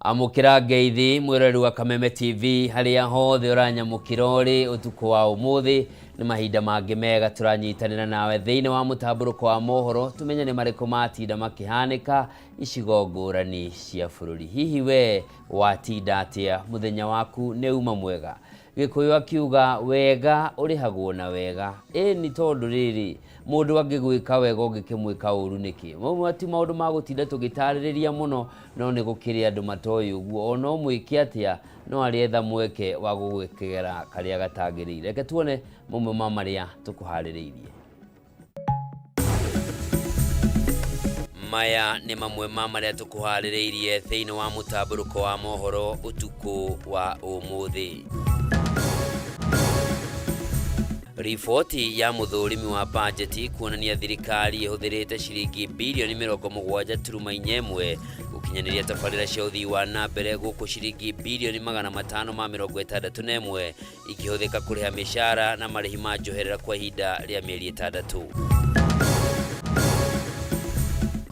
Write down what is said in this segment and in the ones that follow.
Amũkĩra ngeithi mwĩroreri wa Kameme TV harĩa hothe ũranyamũkĩra ũrĩ ũtukũ wa ũmũthĩ. Nĩ mahinda mangĩ mega tũranyitanĩra nawe thĩinĩ wa mũtambũrũko wa mohoro, tũmenye nĩ marĩkũ matinda makĩhanĩka icigo ngũrani cia bũrũri. Hihi we watinda atĩa? Mũthenya waku nĩ uma mwega? Gĩkũyũ akiuga wega ũrĩhagwo na wega. Ĩni tondũ rĩrĩ, mũndũ angĩgwĩka wega ũngĩkĩmwĩka ũru nĩkĩ? Mau ti maũndũ ma gũtinda tũgĩtarĩrĩria mũno, no nĩ gũkĩrĩ andũ matoĩ ũguo. Ona ũmwĩke atĩa, no arĩetha mweke wa gũgwĩkĩra karĩa gatagĩrĩire. Reke tuone mamwe ma marĩa tũkũharĩrĩirie. Maya nĩ mamwe ma marĩa tũkũharĩrĩirie thĩinĩ wa mũtambũrũko wa mohoro ũtukũ wa ũmũthĩ. Riboti ya mũthũrimi wa bajeti kuonania thirikari ĩhũthĩrĩte ciringi birioni 74.1 gũkinyanĩria tabarĩra cia ũthii wa na mbere gũkũ ciringi birioni 561 ikĩhũthĩka kũrĩha mĩcara na marĩhi ma njoherera kwa ihinda rĩa mĩeri 6.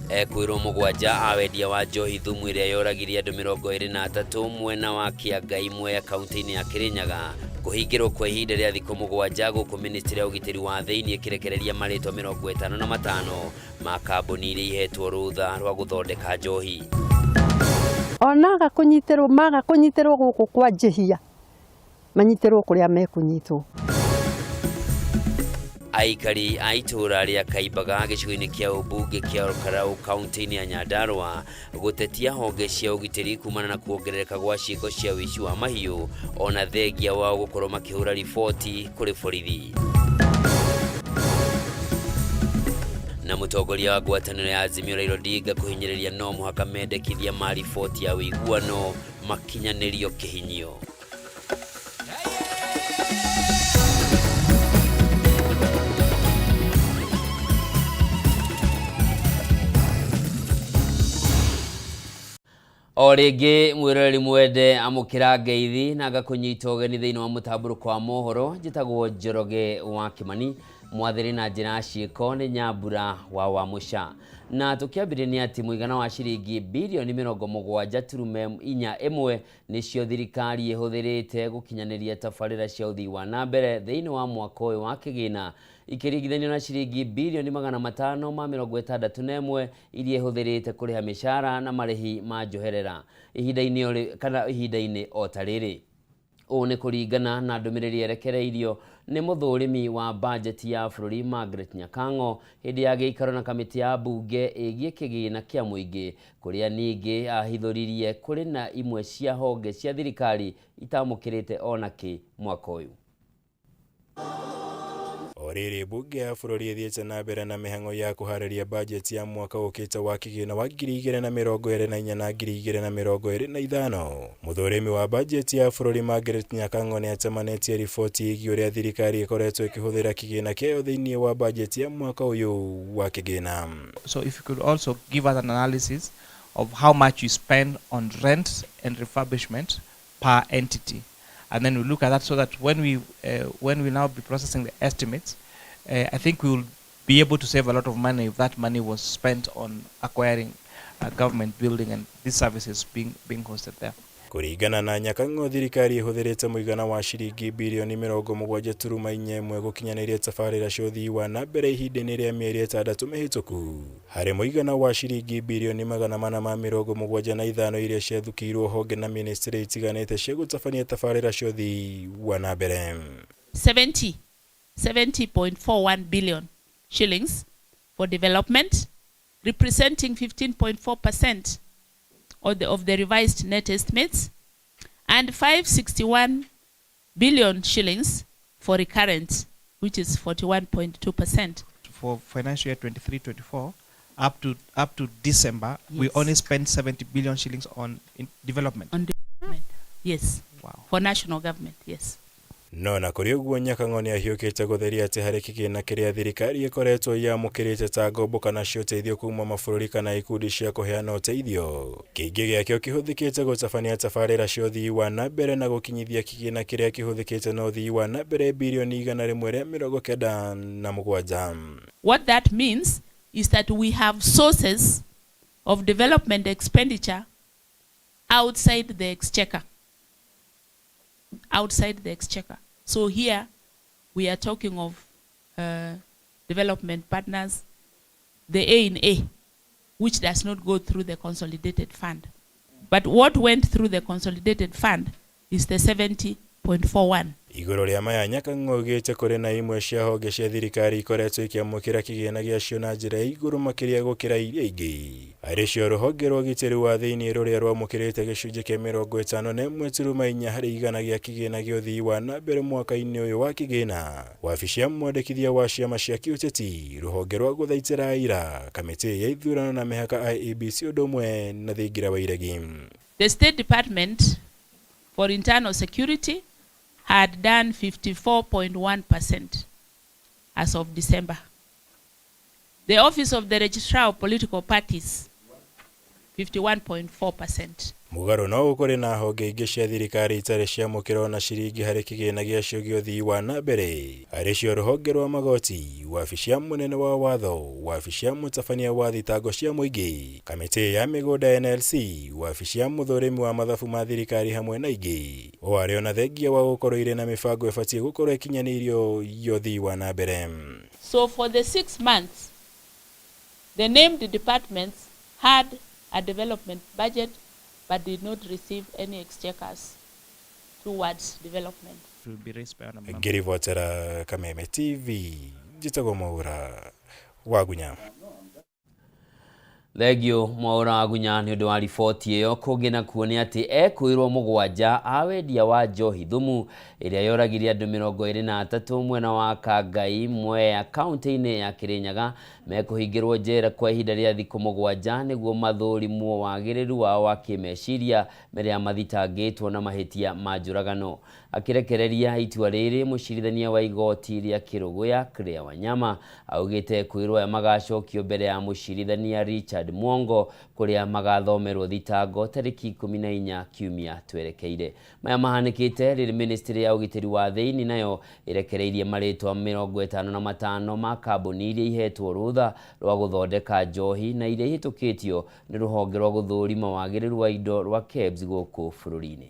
Ekwĩrwo 7 a wendia wa njohi thumu ĩrĩa yoragire andũ 23 mwena wa Kĩangai Mwea kaunti-inĩ ya Kĩrĩnyaga kũhingĩrwo kwa ihinda rĩa thikũ 7 gũkũ ministry ya ũgitĩri wa thĩinĩ ĩkĩrekereria marĩtwa 55 ma kambuni iria ihetwo rũtha rwa gũthondeka njohi. Onaga kũnyitĩrwo maga kũnyitĩrwo gũkũ kwa njĩhia manyitĩrwo kũrĩa mekũnyitwo. Aikari a itũũra rĩa Kaimbaga gĩcigo-inĩ kĩa ũmbunge kĩa Olkalau kaunti-inĩ ya Nyandarua gũtetia honge cia ũgitĩri kumana na kuongerereka gwa ciĩko cia ũici wa mahiũ ona thengia wao gũkorwo makĩhũra riboti kũrĩ borithi. Na mũtongoria wa ngwatanĩro ya Azimio Raila Odinga kũhinyĩrĩria no mũhaka mendekithia ma riboti ya ũiguano makinyanĩrio kĩhinyio. O rĩngĩ mwĩroreri mwende amũkĩra ngeithi na ngakũnyita ũgeni thĩinĩ wa mũtambũrũko wa mohoro. Njĩtagwo Njoroge wa Kĩmani, mwathĩrĩ na njĩra ya ciĩko nĩ Nyambura wa Wamũca. Na tũkĩambĩrĩria nĩ atĩ mũigana wa ciringi birioni 74.41 nĩcio thirikari ĩhũthĩrĩte gũkinyanĩria tabarĩra cia ũthii wa na mbere thĩinĩ wa mwaka ũyũ wa kĩgĩna ikĩringithanio na ciringi birioni 561 iria ĩhũthĩrĩte kũrĩha mĩcara na marĩhi ma njoherera ihinda-inĩ kana ihinda-inĩ o ta rĩrĩ. Ũũ nĩ kũringana na ndũmĩrĩri yerekereirio nĩ mũthũrimi wa bajeti ya bũrũri Margaret Nyakang'o hĩndĩ ya gĩikaro na kamĩtĩ ya mbunge ĩgiĩ kĩgĩna kĩa mũingĩ kũrĩa ningĩ ahithũririe kũrĩ na imwe cia honge cia thirikari itamũkĩrĩte ona kĩ mwaka ũyũ. O rĩrĩ mbunge ya bũrũri ĩthiĩte na mbere na mĩhang'o ya kũharĩria bajeti ya mwaka ũkĩte wa kĩgĩna wa 2024 na 2025. Mũthũrimi wa bajeti ya bũrũri Margaret Nyakang'o nĩ atemanĩtie riboti ĩgiĩ ũrĩa thirikari ĩkoretwo ĩkĩhũthĩra kĩgĩna kĩayo thĩinĩ wa bajeti ya mwaka ũyũ wa kĩgĩna. So if you could also give us an analysis of how much you spend on rent and refurbishment per entity, and then we look at that so that when we now be processing the estimates, I think we will be able to save a lot of money if that money was spent on acquiring a government building and these services being hosted there. Kũringana na Nyakang'o, thirikari ĩhũthĩrĩte mũigana wa ciringi birioni 74.41 gũkinyanĩria tabarĩra cia ũthii wa na mbere ihinda-inĩ rĩa mĩeri 6 mĩhĩtũku harĩ mũigana wa ciringi birioni 475 iria ciathukĩirwo honge na ministry itiganĩte cia gũtabania tabarĩra cia ũthii wa na mbere. 70.41 billion shillings for development, representing 15.4% of the revised net estimates, and 561 billion shillings for recurrent, which is 41.2%. For financial year 23-24, up to December, we only spent 70 billion shillings on development. On development, yes. Wow. For national government, yes. No na kũrĩ ũguo Nyakang'o nĩ ahiũkĩte gũtheria atĩ harĩ kĩgĩna kĩrĩa thirikari ĩkoretwo yamũkĩrĩte ta ngombo kana cia ũteithio kuma mabũrũri kana ikundi cia kũheana ũteithio kĩingĩ gĩakĩo kĩhũthĩkĩte gũtabania tabarĩra cia ũthii wa na mbere na gũkinyithia kĩgĩna kĩrĩa kĩhũthĩkĩte na ũthii wa na mbere birioni 197. What that means is that we have sources of development expenditure Outside the exchequer. Outside the exchequer. So here we are talking of development partners, the A in A, which does not go through the consolidated fund. But what went through the consolidated fund is the 70.41. Igũrũ rĩa maya, Nyakang'o augĩte kũrĩ na imwe cia honge cia thirikari ikoretwo ikĩamũkĩra kĩgĩna gĩacio na njĩra ya igũrũ makĩria gũkĩra iria ingĩ, arĩ cio rũhonge rwa ũgitĩri wa thĩinĩ rũrĩa rwamũkĩrĩte gĩcunjĩ kĩa 51.4 harĩ igana gĩa kĩgĩna gĩa ũthii wa na mbere mwaka-inĩ ũyũ wa kĩgĩna, wabici ya mwandĩkithia wa ciama cia kĩũteti, rũhonge rwa gũthaitĩra aira, kamĩtĩ ya ithurano na mĩhaka IEBC, ũndũ ũmwe na thingira wa iregi. The State Department for Internal Security had done 54.1% as of December. The Office of the Registrar of Political Parties, 51.4%. Mũgarũ no kũrĩ na honge ingĩ cia thirikari itarĩ ciamũkĩra ona ciringi harĩ kĩgĩna gĩacio gĩa ũthii wa na mbere, arĩ cio rũhonge rwa magoti, wabici ya mũnene wa watho, wabici ya mũtabania wa thitango cia mũingĩ, kamĩtĩ ya mĩgũnda NLC, wabici ya mũthũrimi wa mathabu ma thirikari hamwe na ingĩ, o arĩ ona thengia wa gũkorwo irĩ na mĩbango ĩbatiĩ gũkorwo ĩkinyanĩirio ya ũthii wa na mbere. So for the 6 months, the named departments had a development budget but did not receive any exchequers towards development. Will be raised by honorable member. Ngĩribotera Kameme TV, njĩtagwo Mwaura Wagunya. Thengio, Mwaura Wagunya, nĩ ũndũ wa riboti ĩyo. Kũngĩ nakuo nĩ atĩ ekũirwo 7 a wendia wa njohi thumu ĩrĩa yoragire andũ 23 mwena wa Kangai, Mwea, kaunti-inĩ ya Kirinyaga mekũhingĩrwo njera kwa ihinda rĩa thikũ 7 nĩguo mathũrimwo wagĩrĩru wao wa kĩmeciria mbere ya mathitangĩtwo na mahĩtia ma njũragano. Akĩrekereria itua rĩrĩ, mũcirithania wa igoti rĩa Kĩrũgũya Clare Wanyama augĩte kwĩrwo aya magacokio mbere ya mũcirithania Richard Mwongo kũrĩa magathomerwo thitango tarĩki 14 kiumia twerekeire. Maya mahanĩkĩte rĩrĩ ministry ya ũgitĩri wa thĩinĩ nayo ĩrekereirie marĩtwa 55 ma kambuni iria ihetwo rũtha rwa gũthondeka njohi na iria ihĩtũkĩtio nĩ rũhonge rwa gũthũrima wagĩrĩru wa indo rwa KEBS gũkũ bũrũri-inĩ.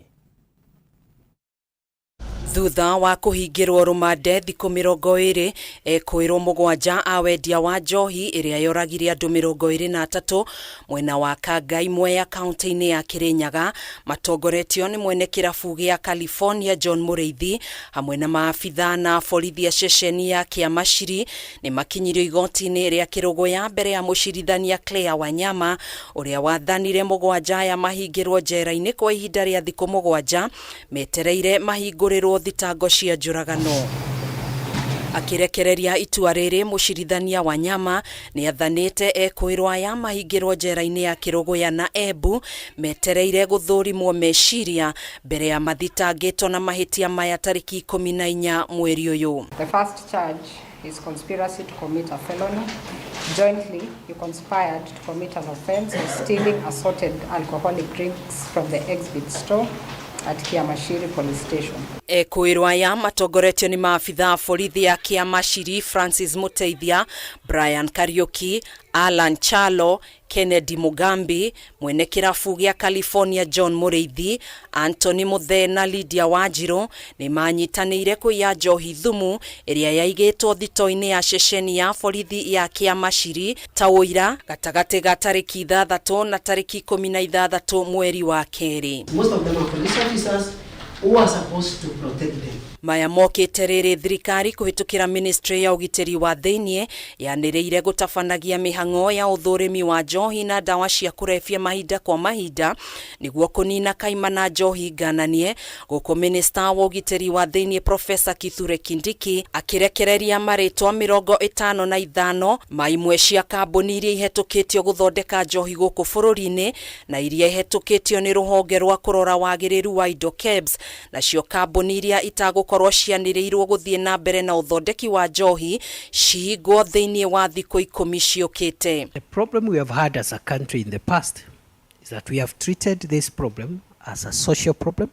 Thutha wa kũhingĩrwo rũmande thikũ 20, ekũĩrwo 7 a wendia wa njohi ĩrĩa yoragire andũ 23 mwena wa Kangai, Mwea, kaunti-inĩ ya Kirinyaga, matongoretio nĩ mwene kĩrabu gĩa California John Mũrĩithi hamwe na maabitha na borithi a ceceni ya Kĩamaciri, nĩ makinyirio igoti-inĩ rĩa Kĩrũgũya mbere ya mũcirithania Clare Wanyama, ũrĩa wathanire 7 aya mahingĩrwo njera-inĩ kwa ihinda rĩa thikũ 7 metereire mahingũrĩrwo thitango cia njũragano. Akĩrekereria itua rĩrĩ, mũcirithania Wanyama nĩ athanĩte ekũĩrwo aya mahingĩrwo njera-inĩ ya Kĩrũgũya na Embu metereire gũthũrimwo meciria mbere ya mathitangĩtwo na mahĩtia maya tarĩki 14 mweri ũyũ. The first charge is conspiracy to commit a felony. Jointly, you conspired to commit an offense of stealing assorted alcoholic drinks from the exhibit store at Kiamashiri Police Station. Ekũĩrwo aya matongoretio nĩ maabitha a borithi a Kĩamaciri Francis Muteithia, Brian Kariuki, Alan Chalo, Kennedy Mugambi, mwene kĩrabu gĩa California John Mũrĩithi, Anthony Muthe na Lydia Wanjiru, nĩ manyitanĩire kũiya njohi thumu ĩrĩa yaigĩtwo thito-inĩ ya ceceni ya borithi ya Kĩamaciri ta ũira gatagatĩ ga tarĩki 6 na tarĩki 16 mweri wa kerĩ. Most of them are police officers who are supposed to protect them. Maya mokĩte rĩrĩ thirikari kũhĩtũkĩra ministry ya ũgitĩri wa thĩinĩ yanĩrĩire gũtabanagia mĩhang'o ya ũthũrimi wa njohi na ndawa cia kũrebia mahinda kwa mahinda nĩguo kũnina kaimana njohi ngananie, gũkũ minista wa ũgitĩri wa thĩinĩ Profesa Kithure Kindiki akĩrekereria marĩtwa 55 ma imwe cia kambuni iria ihetũkĩtio gũthondeka njohi gũkũ bũrũri-inĩ na iria ihetũkĩtio nĩ rũhonge rwa kũrora wagĩrĩru wa indo KEBS, nacio kambuni iria itagũkorwo cianĩrĩirwo gũthiĩ na mbere na ũthondeki wa njohi cihingwo thĩinĩ wa thikũ 10 ciũkĩte. The problem we have had as a country in the past is that we have treated this problem as a social problem.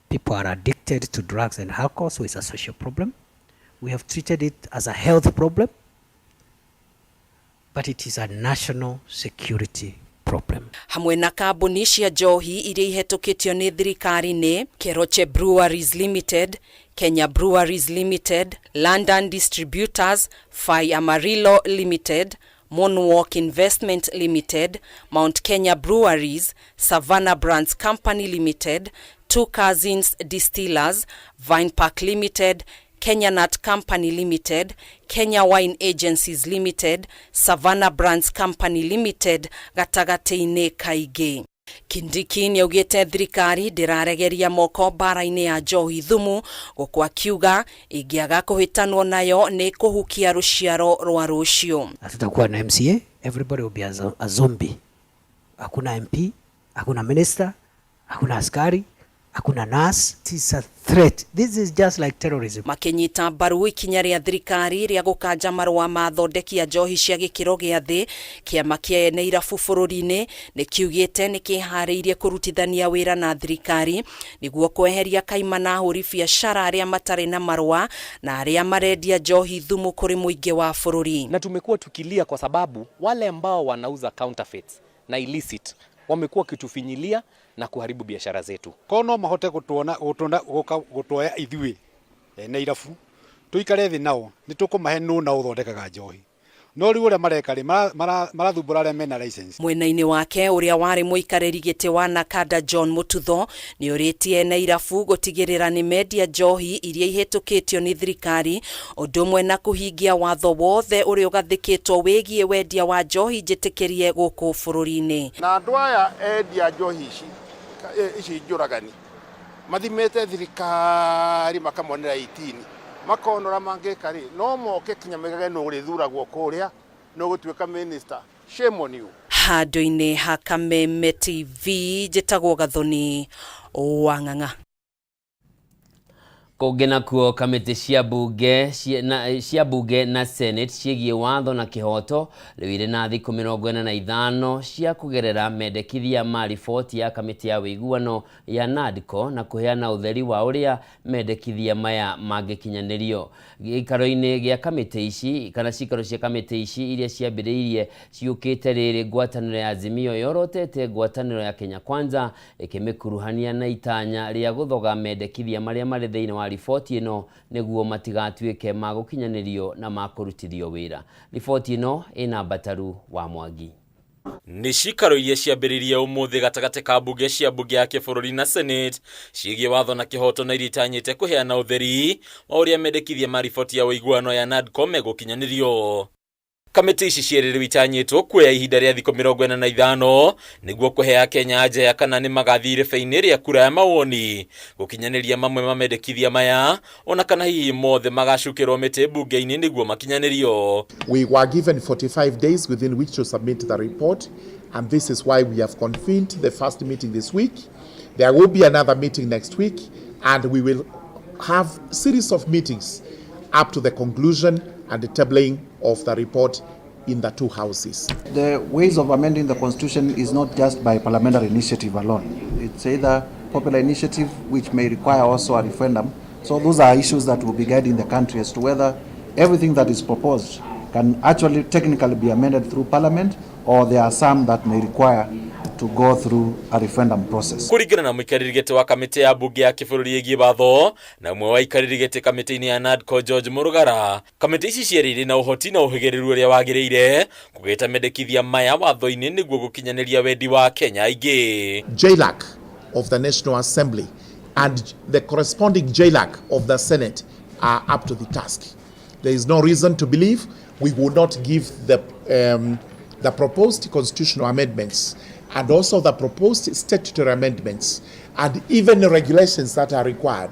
People are addicted to drugs and alcohol, so it's a social problem. We have treated it as a health problem, but it is a national security problem. Hamwe na kambuni cia njohi iria ihetũkĩtio nĩ thirikari nĩ Keroche Breweries Limited, Kenya Breweries Limited, London Distributors, Fai Amarillo Limited, Moonwalk Investment Limited, Mount Kenya Breweries, Savannah Brands Company Limited, Two Cousins Distillers, Vine Park Limited, Kenya Nut Company Limited, Kenya Wine Agencies Limited, Savannah Brands Company Limited gatagatĩ-inĩ kaingĩ. Kindiki nĩaugĩte thirikari ndĩraregeria moko mbara-inĩ ya njohi thumu, gũkũ akiuga ĩngĩaga kũhĩtanwo nayo nĩ kũhukia rũciaro rwa rũciũ. Hatutakuwa na MCA, everybody will be a zombie. Hakuna MP, hakuna minister, hakuna askari, hakuna nurse. It is a threat. This is just like terrorism. Makinyita mbaru ikinya rĩa thirikari rĩa gũkanja marũa ma athondeki a njohi cia gĩkĩro gĩa thĩ, kĩama kĩa ene irabu bũrũri-inĩ nĩ kiugĩte nĩ kĩharĩirie kũrutithania wĩra na thirikari nĩguo kweheria kaimana ahũri biacara arĩa matarĩ na marũa na arĩa marendia njohi thumu kũrĩ mũingĩ wa bũrũri. Na tumekuwa tukilia kwa sababu wale ambao wanauza counterfeits na illicit wamekuwa wakitufinyilia na kuharibu biashara zetu. Ko no mahote gutuona gutuna gutuoya ithuĩ ene irabu tuikare thĩ nao nĩ tũkũmahe nũ na ũthondekaga njohi no rĩu ũrĩa mareka rĩ marathumbũra arĩa mena license. Mwena-inĩ wake ũrĩa warĩ mũikarĩri gĩtĩ wa Nakada John Mututho nĩ ũrĩtie ene irabu gũtigĩrĩra nĩ mendia njohi iria ihĩtũkĩtio nĩ thirikari ũndũ ũmwe na kũhingia watho wothe ũrĩa ũgathĩkĩtwo wĩgiĩ wendia wa njohi njĩtĩkĩrie gũkũ bũrũri-inĩ. Na andũ aya endia njohi ici njũragani mathimĩte thirikari makamonera 18 makonora mangĩka rĩ no moke kinya megage nũ ũrĩthuragwo kũrĩa nũ ũgũtuĩka minister. Shame on you. Handũ-inĩ ha Kameme TV njĩtagwo Gathoni wa Ng'ang'a. Kũngĩ nakuo kamĩtĩ cia bunge na Senate ciĩgiĩ watho na kĩhoto rĩu irĩ na thikũ 45 cia kũgerera mendekithia ma riboti ya kamĩtĩ ya ũiguano ya NADCO na kũheana ũtheri wa ũrĩa mendekithia maya mangĩkinyanĩrio. Gĩikaro-inĩ gĩa kamĩtĩ ici kana cikaro cia kamĩtĩ ici iria ciambĩrĩirie ciũkĩte rĩrĩ ngwatanĩro ya Azimio yorotete ngwatanĩro ya Kenya Kwanza ĩkĩmĩkuruhania na itanya rĩa gũthoga mendekithia marĩa marĩ thĩinĩ wa riboti ĩno nĩguo matigatuĩke ma gũkinyanĩrio na ma kũrutithio wĩra. Riboti ĩno ĩna Mbataru wa Mwangi. Nĩ cikaro iria ciambĩrĩirie ũmũthĩ gatagatĩ ka mbunge cia mbunge ya kĩbũrũri na Senate ciĩgiĩ watho na kĩhoto na iria itanyĩte kũheana ũtheri wa ũrĩa mendekithia ma riboti ya ũiguano ya NADCO megũkinyanĩrio. Kamĩtĩ ici cierĩ rĩu itanyĩtwo kuoya ihinda rĩa thikũ 45 nĩguo kũhe Akenya anja ya kana nĩ magathiĩ irebe-inĩ rĩa kura ya mawoni gũkinyanĩria mamwe ma mendekithia maya ona kana hihi mothe magacukĩrwo mĩtĩ mbunge-inĩ nĩguo makinyanĩrio. We were given 45 days within which to submit the report, and this is why we have convened the first meeting this week. There will be another meeting next week, and we will have series of meetings up to the conclusion and the tabling of the report in the two houses. The ways of amending the constitution is not just by parliamentary initiative alone. It's either popular initiative, which may require also a referendum. So those are issues that will be guiding the country as to whether everything that is proposed can actually technically be amended through parliament, or there are some that may require to go through a referendum process. Kũringana na mũikarĩri gĩtĩ wa kamĩtĩ ya mbunge ya kĩbũrũri ĩgiĩ watho na ũmwe wa aikarĩri gĩtĩ kamĩtĩ-inĩ ya NADCO George Mũrugara, kamĩtĩ ici cierĩ irĩ na ũhoti na ũhĩgĩrĩru ũrĩa wagĩrĩire kũgĩta mendekithia maya watho-inĩ nĩguo gũkinyanĩria wendi wa Kenya aingĩ. JLAC of the National Assembly and the corresponding JLAC of the Senate are up to the task. There is no reason to believe we would not give the proposed constitutional amendments and also the proposed statutory amendments and even the regulations that are required.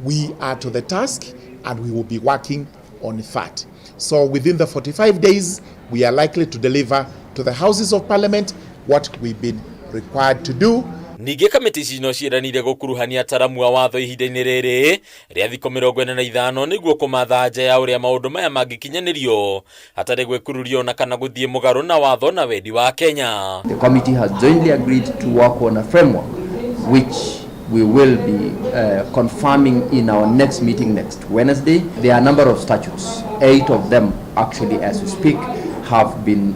We are to the task and we will be working on that. So within the 45 days, we are likely to deliver to the Houses of Parliament what we've been required to do. Ningĩ kamĩtĩ ici no ciĩranĩire gũkuruhania ataramu a watho ihinda-inĩ rĩrĩ rĩa thikũ 45 nĩguo kũmatha nja ya ũrĩa maũndũ maya mangĩkinyanĩrio hatarĩ gwĩkururio na kana gũthiĩ mũgarũ na watho na wendi wa Kenya. The committee has jointly agreed to work on a framework which we will be confirming in our next meeting next Wednesday. There are a number of statutes, 8 of them actually as we speak, have been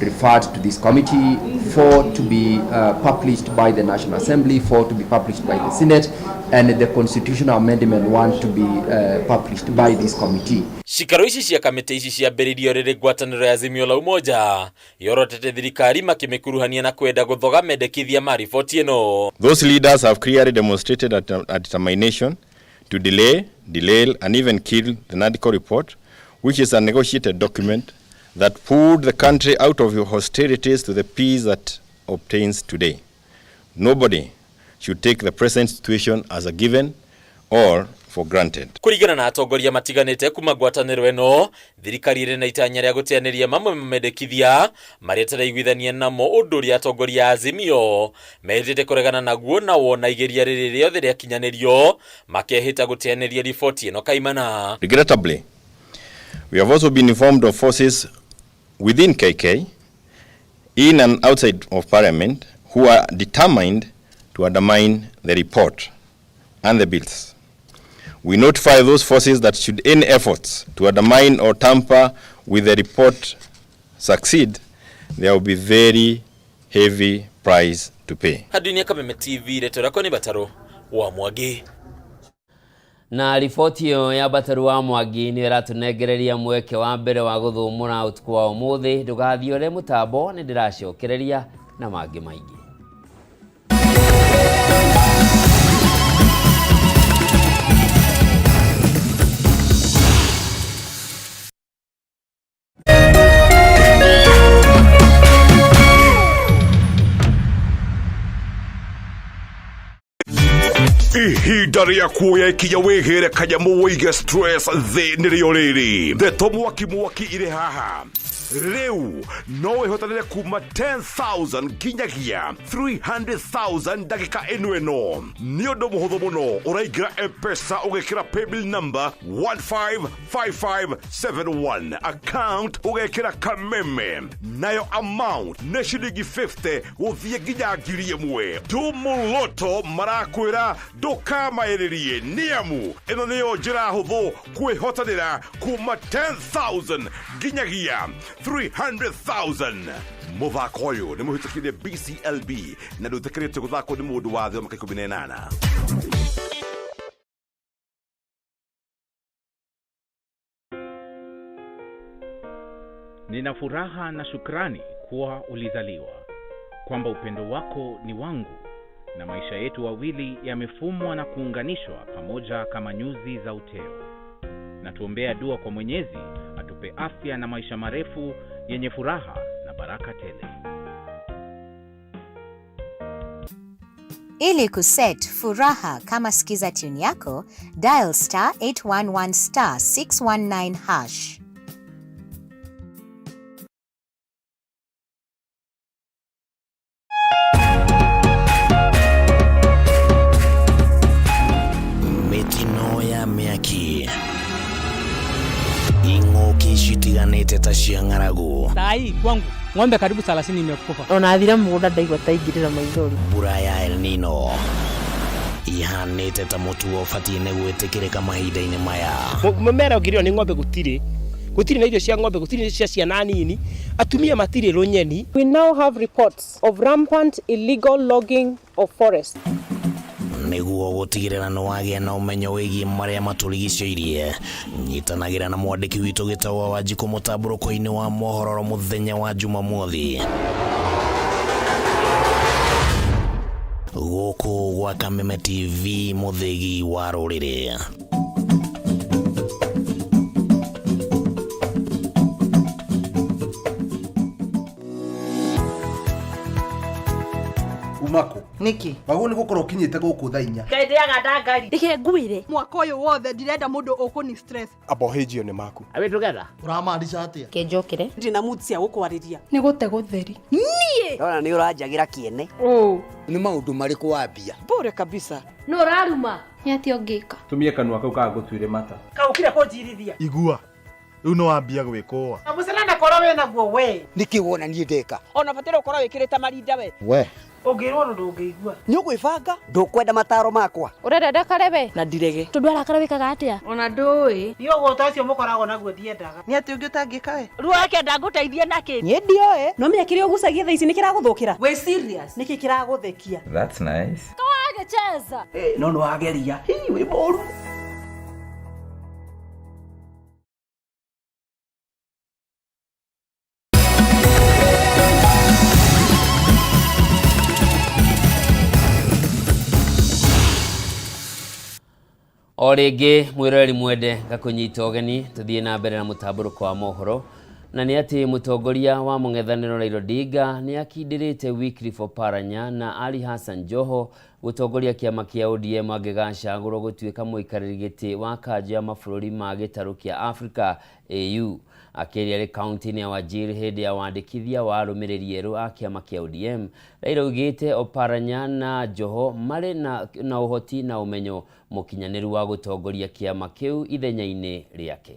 referred to this committee, 4 to be published by the National Assembly, 4 to be published by the Senate, and the Constitutional Amendment 1 to be published by this committee. Cikaro ici cia kamĩtĩ ici ciambĩrĩirio rĩrĩ ngwatanĩro ya Azimio la Umoja yorotete thirikari makĩmĩkuruhania na kwenda gũthoga mendekithia ma riboti ĩno. Those leaders have clearly demonstrated a determination to delay, derail, and even kill the NADCO report, which is a negotiated document that pulled the country out of hostilities to the peace that obtains today. Nobody should take the present situation as a given or for granted. Kũringana na atongoria matiganĩte kuma ngwatanĩro ĩno, thirikari ĩrĩ na itanya rĩa gũteanĩria mamwe ma mendekithia marĩa ĩtaraiguithania namo, ũndũ ũrĩa atongoria a Azimio mehĩtĩte kũregana naguo, na wona igeria rĩrĩ rĩothe rĩakinyanĩrio makehĩta gũteanĩria riboti ĩno kaimana. Regrettably, we have also been informed of forces within KK, in and outside of Parliament, who are determined to undermine the report and the bills. We notify those forces that should any efforts to undermine or tamper with the report succeed, there will be very heavy price to pay. Handũ-inĩ ya Kameme TV, rĩtwa rĩakwa nĩ Batarũ wa Mwangi. Na riboti ĩyo ya Batarũ wa Mwangi nĩ ĩratũnengereria mweke wa mbere wa gũthũmũra ũtukũ wa ũmũthĩ. Ndũgathiore mũtambo, nĩ ndĩracokereria na mangĩ maingĩ. Ihinda rĩa kuoya ikinya wĩgĩre kanyamũ wĩige stress thĩ nĩrĩo rĩrĩ. Ndeto mwaki mwaki irĩ haha rĩu, no wĩhotanĩre kuma 10,000 nginyagia 300,000 ndagĩka ĩno. Ĩno nĩ ũndũ mũhũthũ mũno, ũraingĩra M-Pesa, ũgekĩra paybill number 155571, account ũgekĩra Kameme, nayo amount nĩ ciringi 50 gũthiĩ nginya 1,000. Tumũloto marakwĩra ndũkamaĩrĩrie, nĩamu ĩno nĩyo njĩra hũthũ kwĩhotanĩra kuma 10,000 nginyagia 300,000. Mũthako ũyũ nĩ mũhĩtũkire BCLB na ndũĩtĩkĩrĩtio gũthakwo nĩ mũndũ wa thĩ wa mĩaka 18. Nina furaha na shukrani kuwa ulizaliwa, kwamba upendo wako ni wangu na maisha yetu wawili yamefumwa na kuunganishwa pamoja kama nyuzi za uteo. Na tuombea dua kwa Mwenyezi atupe afya na maisha marefu yenye furaha na baraka tele. Ili kuset furaha kama skiza tune yako, dial star 811 star 619 hash. Mĩtino ya mĩaki, ing'ũki citiganĩte ta cia ng'aragu, Sai kwangu ng'ombe karibu 30 imekufa. Ona athira mũgũnda ndaigua ta ingĩrĩra maithori. Mbura ya El Nino ihanĩte ta mũtugo ũbatiĩ nĩ gwĩtĩkĩrĩka mahinda-inĩ maya. Mũmera ũngĩrĩo nĩ ng'ombe gũtirĩ, gũtirĩ na irio cia ng'ombe, gũtirĩ cia ciana nini, atumia matirĩ rũnyeni. We now have reports of rampant illegal logging of forests. Nĩguo gũtigĩrĩra nĩ wagĩa na ũmenyo wĩgiĩ marĩa matũrigicĩirie, nyitanagĩra na mwandĩki witũ Gĩtaũ wa Wanjikũ mũtambũrũko-inĩ wa mohoro mũthenya wa Jumamothi gũkũ gwa Kameme TV, mũthĩgi wa rũrĩrĩ. Umako Niki? Wagwo nĩ gũkorwo ũkinyĩte gũkũ thaa 4. Ngai ndĩaga ndangari. Reke ngwĩre mwaka ũyũ wothe ndirenda mũndũ ũkũni stress. Abohĩnjio nĩ maku. Are we together? Ũramaanisha atĩa? Kenjokere. Ndina mood cia gũkwarĩria. Nĩ gũte gũtheri niĩ. Ndona nĩ ũranjagĩra kĩene. Ũ Nĩ maũndũ marĩkũ wambia? Bure kabisa. Nũ ũraruma? Nĩ atĩa ũngĩka? Tumie kanua kau kagũtuire mata. Kaũkire kũnjirithia. Igua rĩu nĩ wambia gwĩkũa. Na mũcene na koro wĩ naguo we. Nĩkĩ wona niĩ ndeka? Ona bataire ũkorwo wĩkĩrĩte marinda we. We. Ũngĩrwo ũndũ ndũngĩigua. Nĩ ũgwĩbanga ndũkwenda mataro makwa. Ũrenda ndakare we? Na ndirege. Tondũ arakara wĩkaga atĩa? Ona ndũĩ. Niĩ ũgũta ũcio mũkoragwo naguo ndiendaga. Nĩ atĩ ũngĩ ũtangĩka we? Ruo ndangũteithie nakĩ? Niĩ ndioĩ. No menya kĩrĩa ũgucagia thaa ici nĩ kĩragũthũkĩra. Wĩ serious? Nĩkĩ kĩragũthekia? That's nice. Kawagĩcheza. No nĩ wageria. Hi wĩ mũru. O rĩngĩ mwĩroreri mwende ngakũnyita ũgeni tũthiĩ na mbere na mũtambũrũko wa mohoro na nĩ atĩ mũtongoria wa mũng'ethanĩro Raila Odinga nĩ akindĩrĩte Wycliffe Oparanya na Ali Hassan Joho gũtongoria kĩama kĩa ODM angĩgacagũrwo gũtuĩka mũikarĩri gĩtĩ wa kanjũ ya mabũrũri ma gĩtarũ kĩa Africa AU. Akĩaria arĩ kaunti-inĩ ya Wajir hĩndĩ ya wandĩkithia wa arũmĩrĩri erũ a kĩama kĩa ODM, Raila oigĩte Oparanya na Joho marĩ na ũhoti na ũmenyo mũkinyanĩru wa gũtongoria kĩama kĩu ithenya-inĩ rĩake.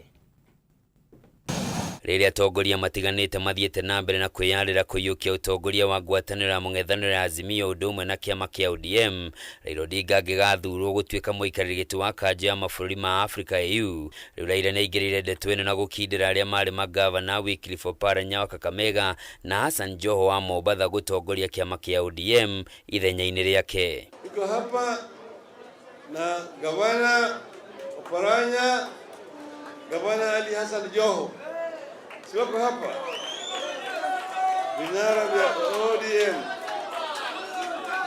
Rĩrĩa atongoria matiganĩte mathiĩte na mbere na kwĩyarĩra kũiyũkia ũtongoria wa ngwatanĩro ya mũng'ethanĩro ya Azimio ũndũ ũmwe na kĩama kĩa ODM, Raila Odinga angĩgathurwo gũtuĩka mũikarĩri gĩtĩ wa kanjũ ya mabũrũri ma Afrika AU. Rĩu Raila nĩaingĩrĩire ndeto ĩno na gũkindĩra arĩa marĩ magavana Wycliffe Oparanya wa Kakamega na Hassan Joho wa Mombatha gũtongoria kĩama kĩa ODM ithenya-inĩ rĩake. Tuko hapa na gavana Oparanya, gavana Ali Hassan Joho, si wako hapa, vinara vya ODM.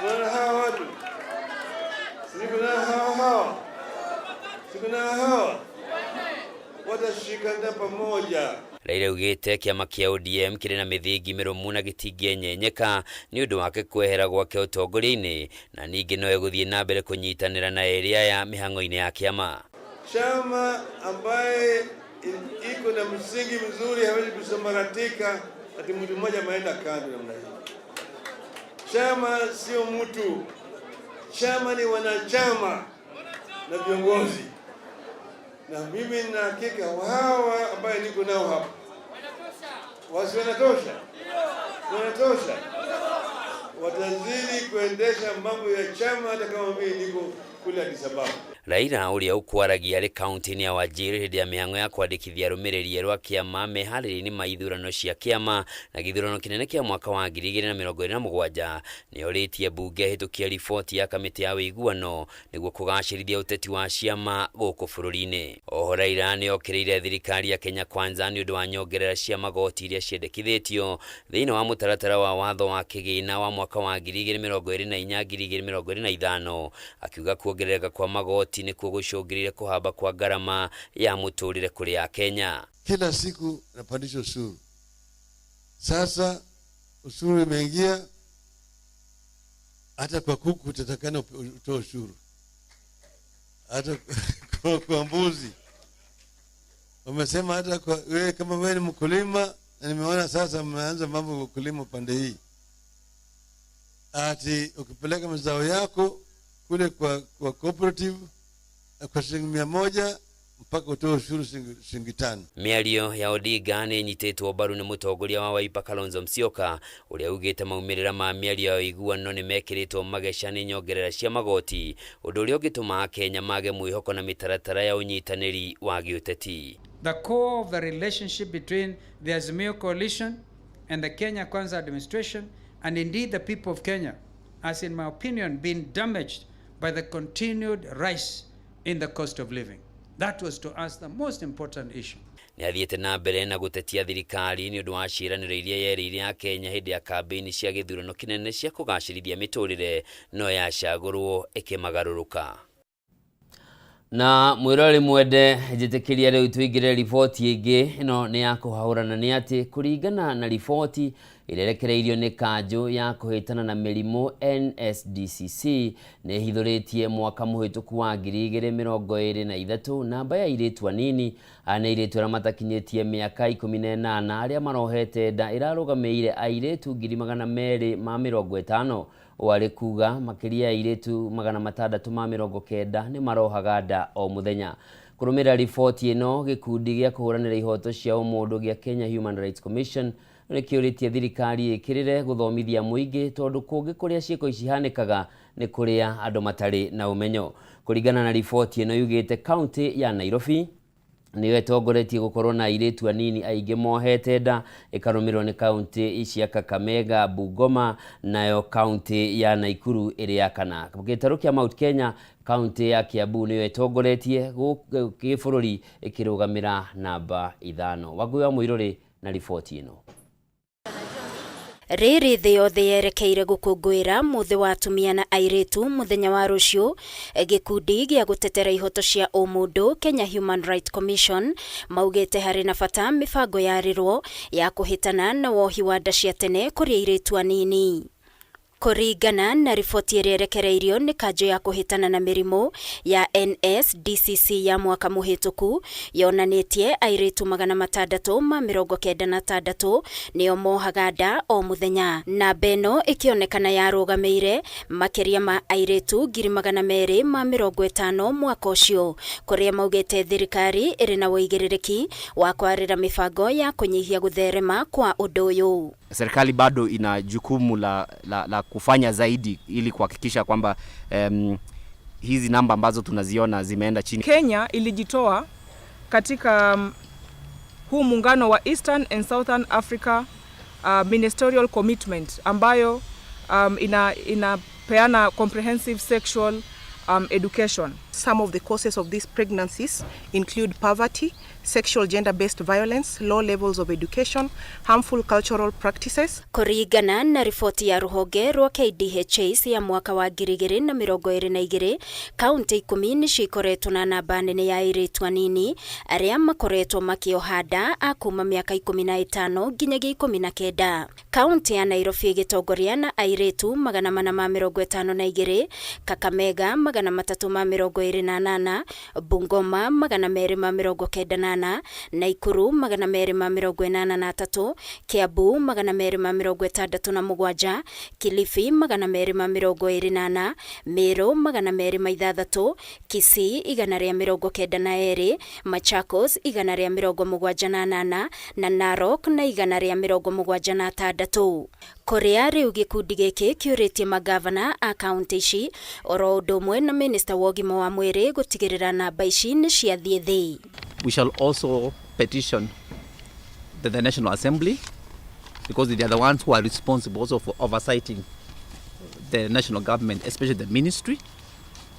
Tunaona hawa watu, si kuna hawa hawa, si kuna hawa, watashikana pamoja. Raila augĩte kĩama kĩa ODM kĩrĩ na mĩthingi mĩrũmu na gĩtingĩenyenyeka nĩ ũndũ wake kwehera gwake ũtongoria-inĩ na ningĩ no egũthiĩ na mbere kũnyitanĩra na erĩ aya mĩhang'o-inĩ ya kĩama. Chama ambaye iko na msingi mzuri hawezi kusambaratika ati mtu mmoja ameenda kando namna hii. Chama sio mtu, chama ni wanachama na viongozi, na mimi nina hakika hawa ambaye niko nao hapa wasi wanatosha, wanatosha, watazidi kuendesha mambo ya chama hata kama mimi niko kule Addis Ababa. Raila ũrĩa ũkwaragia arĩ kaunti-inĩ ya Wajir hĩndĩ ya mĩhang'o ya kwandĩkithia arũmĩrĩri erũ a kĩama meharĩria-inĩ ma ithurano cia kĩama na gĩthurano kĩnene kĩa mwaka wa 2027 nĩorĩtie mbunge ĩhĩtũkie riboti ya kamĩtĩ ya ũiguano nĩguo kũgacĩrithia ũteti wa ciama gũkũ bũrũri-inĩ. Oho Raila nĩokĩrĩire thirikari ya Kenya Kwanza nĩ ũndũ wa nyongerera cia magoti iria ciendekithĩtio thĩinĩ wa mũtaratara wa watho wa kĩgĩna wa mwaka wa 2024 2025, akiuga kuongerereka kwa magoti nĩkuo gũcũngĩrĩire kũhamba kwa ngarama ya mũtũrĩre kũrĩ Akenya. Kila siku napandisha ushuru. Sasa ushuru imeingia hata kwa kuku utatakana utoe ushuru, hata kwa mbuzi wamesema, hata kwa wewe kama wewe ni mkulima, na nimeona sasa mmeanza mambo ya ukulima pande hii, ati ukipeleka mazao yako kule kwa cooperative kwa shilingi 100 mpaka utoe ushuru shilingi 5. Mĩario ya Odinga nĩ ĩnyitĩtwo mbaru nĩ mũtongoria wa Wiper Kalonzo Musyoka ũrĩa ugĩte maumĩrĩra ma mĩario ya ũiguano nĩ mekĩrĩtwo mageca nĩ nyongerera cia magoti, ũndũ ũrĩa ũngĩtũma Akenya mage mwĩhoko na mĩtaratara ya ũnyitanĩri wa gĩũteti. The core of the relationship between the Azimio coalition and the Kenya Kwanza administration, and indeed the people of Kenya, has in my opinion been damaged by the continued rise in the cost of living. That was to us the most important issue. Nĩ athiĩte na mbere na gũtetia thirikari nĩ ũndũ wa ciĩranĩro iria yerĩire Akenya hĩndĩ ya kambĩini cia gĩthurano kĩnene cia kũgacĩrithia mĩtũrĩre no yacagũrwo ĩkĩmagarũrũka. Na mwĩroreri mwende njĩtĩkĩria rĩu tũingĩre riboti ĩngĩ ĩno nĩ ya kũhahũrana nĩ atĩ kũringana na riboti ĩrĩa ĩrekereirio nĩ kanjũ ya kũhĩtana na mĩrimũ NSDCC nĩ ĩhithũrĩtie mwaka mũhĩtũku wa 2023 namba ya airĩtu anini na airĩtu arĩa matakinyĩtie mĩaka 18 arĩa marohete nda ĩrarũgamĩire airĩtu 250,000 warĩ kuga makĩria ya airĩtu 690 nĩ marohaga nda o mũthenya. Kũrũmĩrĩra riboti ĩno gĩkundi gĩa kũhũranĩra ihoto cia ũmũndũ gĩa Kenya Human Rights Commission Rĩu nĩkĩũrĩtie thirikari ĩkĩrĩre gũthomithia mũingĩ tondũ kũngĩ kũrĩa ciĩko ici ihanĩkaga nĩ kũrĩa andũ matarĩ na ũmenyo. Kũringana na riboti ĩno yugĩte kaunti ya Nairobi nĩyo ĩtongoretie gũkorwo na airĩtu anini aingĩ mohete nda, ĩkarũmĩrĩrwo nĩ kaunti cia Kakamega, Bungoma nayo kaunti ya Nakuru ĩrĩ ya kana. Gĩtarũ kĩa Mount Kenya kaunti ya Kiambu nĩyo ĩtongoretie gĩbũrũri ĩkĩrũgamĩra namba 5. Wangũi wa Mũirũrĩ na riboti ĩno. Rĩrĩ thĩ yothe yerekeire gũkũngũĩra mũthĩ wa atumia na airĩtu mũthenya wa rũciũ, gĩkundi gĩa gũtetera ihoto cia ũmũndũ Kenya Human Rights Commission maugĩte harĩ na bata mĩbango yarĩrwo ya kũhĩtana na wohi wa nda cia tene kũrĩ airĩtu anini. Kũringana na riboti ĩrĩa ĩrekereirio nĩ kanjũ ya kũhĩtana na mĩrimũ ya NSDCC ya mwaka mũhĩtũku yonanĩtie airĩtu 696 nĩo mohaga nda o mũthenya. Namba ĩno ĩkĩonekana yarũgamĩire makĩria ma airĩtu 250,000 mwaka ũcio, kũrĩa maugĩte thirikari ĩrĩ na ũigĩrĩrĩki wa kwarĩra mĩbango ya kũnyihia gũtherema kwa ũndũ ũyũ. Serikali bado ina jukumu la kufanya zaidi ili kuhakikisha kwamba hizi namba ambazo tunaziona zimeenda chini. Kenya ilijitoa katika huu muungano wa Eastern and Southern Africa Ministerial Commitment ambayo inapeana comprehensive sexual education. Some of the causes of these pregnancies include poverty, sexual gender-based violence, low levels of education, harmful cultural practices. Kũringana na riboti ya rũhonge rwa KDHS ya mwaka wa 2022, kaunti 10 nĩcio ikoretwo na namba nene ya airĩtu anini arĩa makoretwo makĩoha nda a kuma mĩaka 15 nginyagia 19. Kaunti ya Nairobi ĩgĩtongoria na airĩtu 452, Kakamega 328, Bungoma 298, Nakuru 283, Kiambu 267, Kilifi 224, Meru 206, Kisii 192, Machakos 178 na Narok na 176. Kũrĩa rĩu gĩkundi gĩkĩ kĩũrĩtie magavana a kaunti ici oro ũndũ ũmwe na minista wa ũgima wa mwĩrĩ gũtigĩrĩra namba ici nĩ ciathiĩ thĩ. We shall also petition the National Assembly because they are the ones who are responsible also for oversighting the national government, especially the ministry,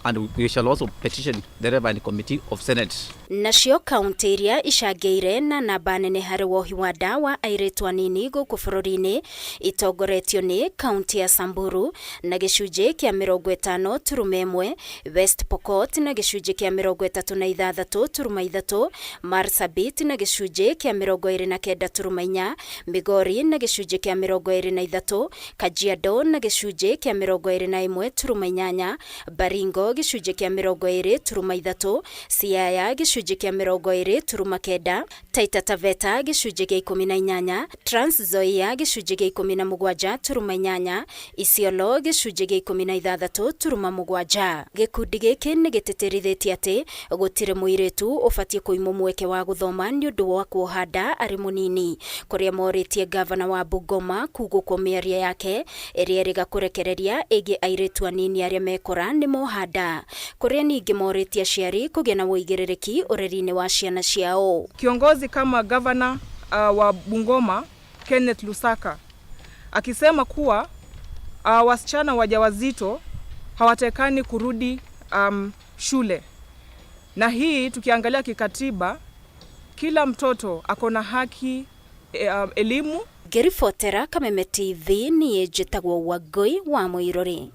and we shall also petition the Relevant Committee of Senate. Nacio kaunti iria icangĩire na namba nene harĩ wohi wa nda wa airĩtu anini gũkũ bũrũri-inĩ itongoretio nĩ kaunti ya Samburu na gĩcunjĩ kĩa 50.1, West Pokot na gĩcunjĩ kĩa 36.3, Marsabit na gĩcunjĩ kĩa 29.4, Migori na gĩcunjĩ kĩa 23, Kajiado na gĩcunjĩ kĩa 21.8, Baringo gĩcunjĩ kĩa 20.3, Siaya gĩcunjĩ kĩa 20.9, Taita Taveta gĩcunjĩ kĩa 18, Trans Nzoia gĩcunjĩ kĩa 17.8, Isiolo gĩcunjĩ kĩa 16.7. Gĩkundi gĩkĩ nĩ gĩtĩtĩrithĩtie atĩ gũtirĩ mũirĩtu ũbatiĩ kũimwo mweke wa gũthoma nĩ ũndũ wa kuoha nda arĩ mũnini, kũrĩa morĩtie gavana wa Bungoma kugũkwo mĩario yake ĩrĩa ĩrĩga kũrekereria ĩgiĩ airĩtu anini arĩa mekora nĩ moha nda, kũrĩa ningĩ morĩtie aciari kũgĩa na ũigĩrĩrĩki ũreri-inĩ wa ciana ciao. Kiongozi kama gavana wa Bungoma Kenneth Lusaka akisema kuwa wasichana wajawazito hawatakani kurudi shule, na hii tukiangalia kikatiba kila mtoto akona haki elimu. Ngĩribotera Kameme TV niĩ njĩtagwo Wangũi wa Mũirũrĩ.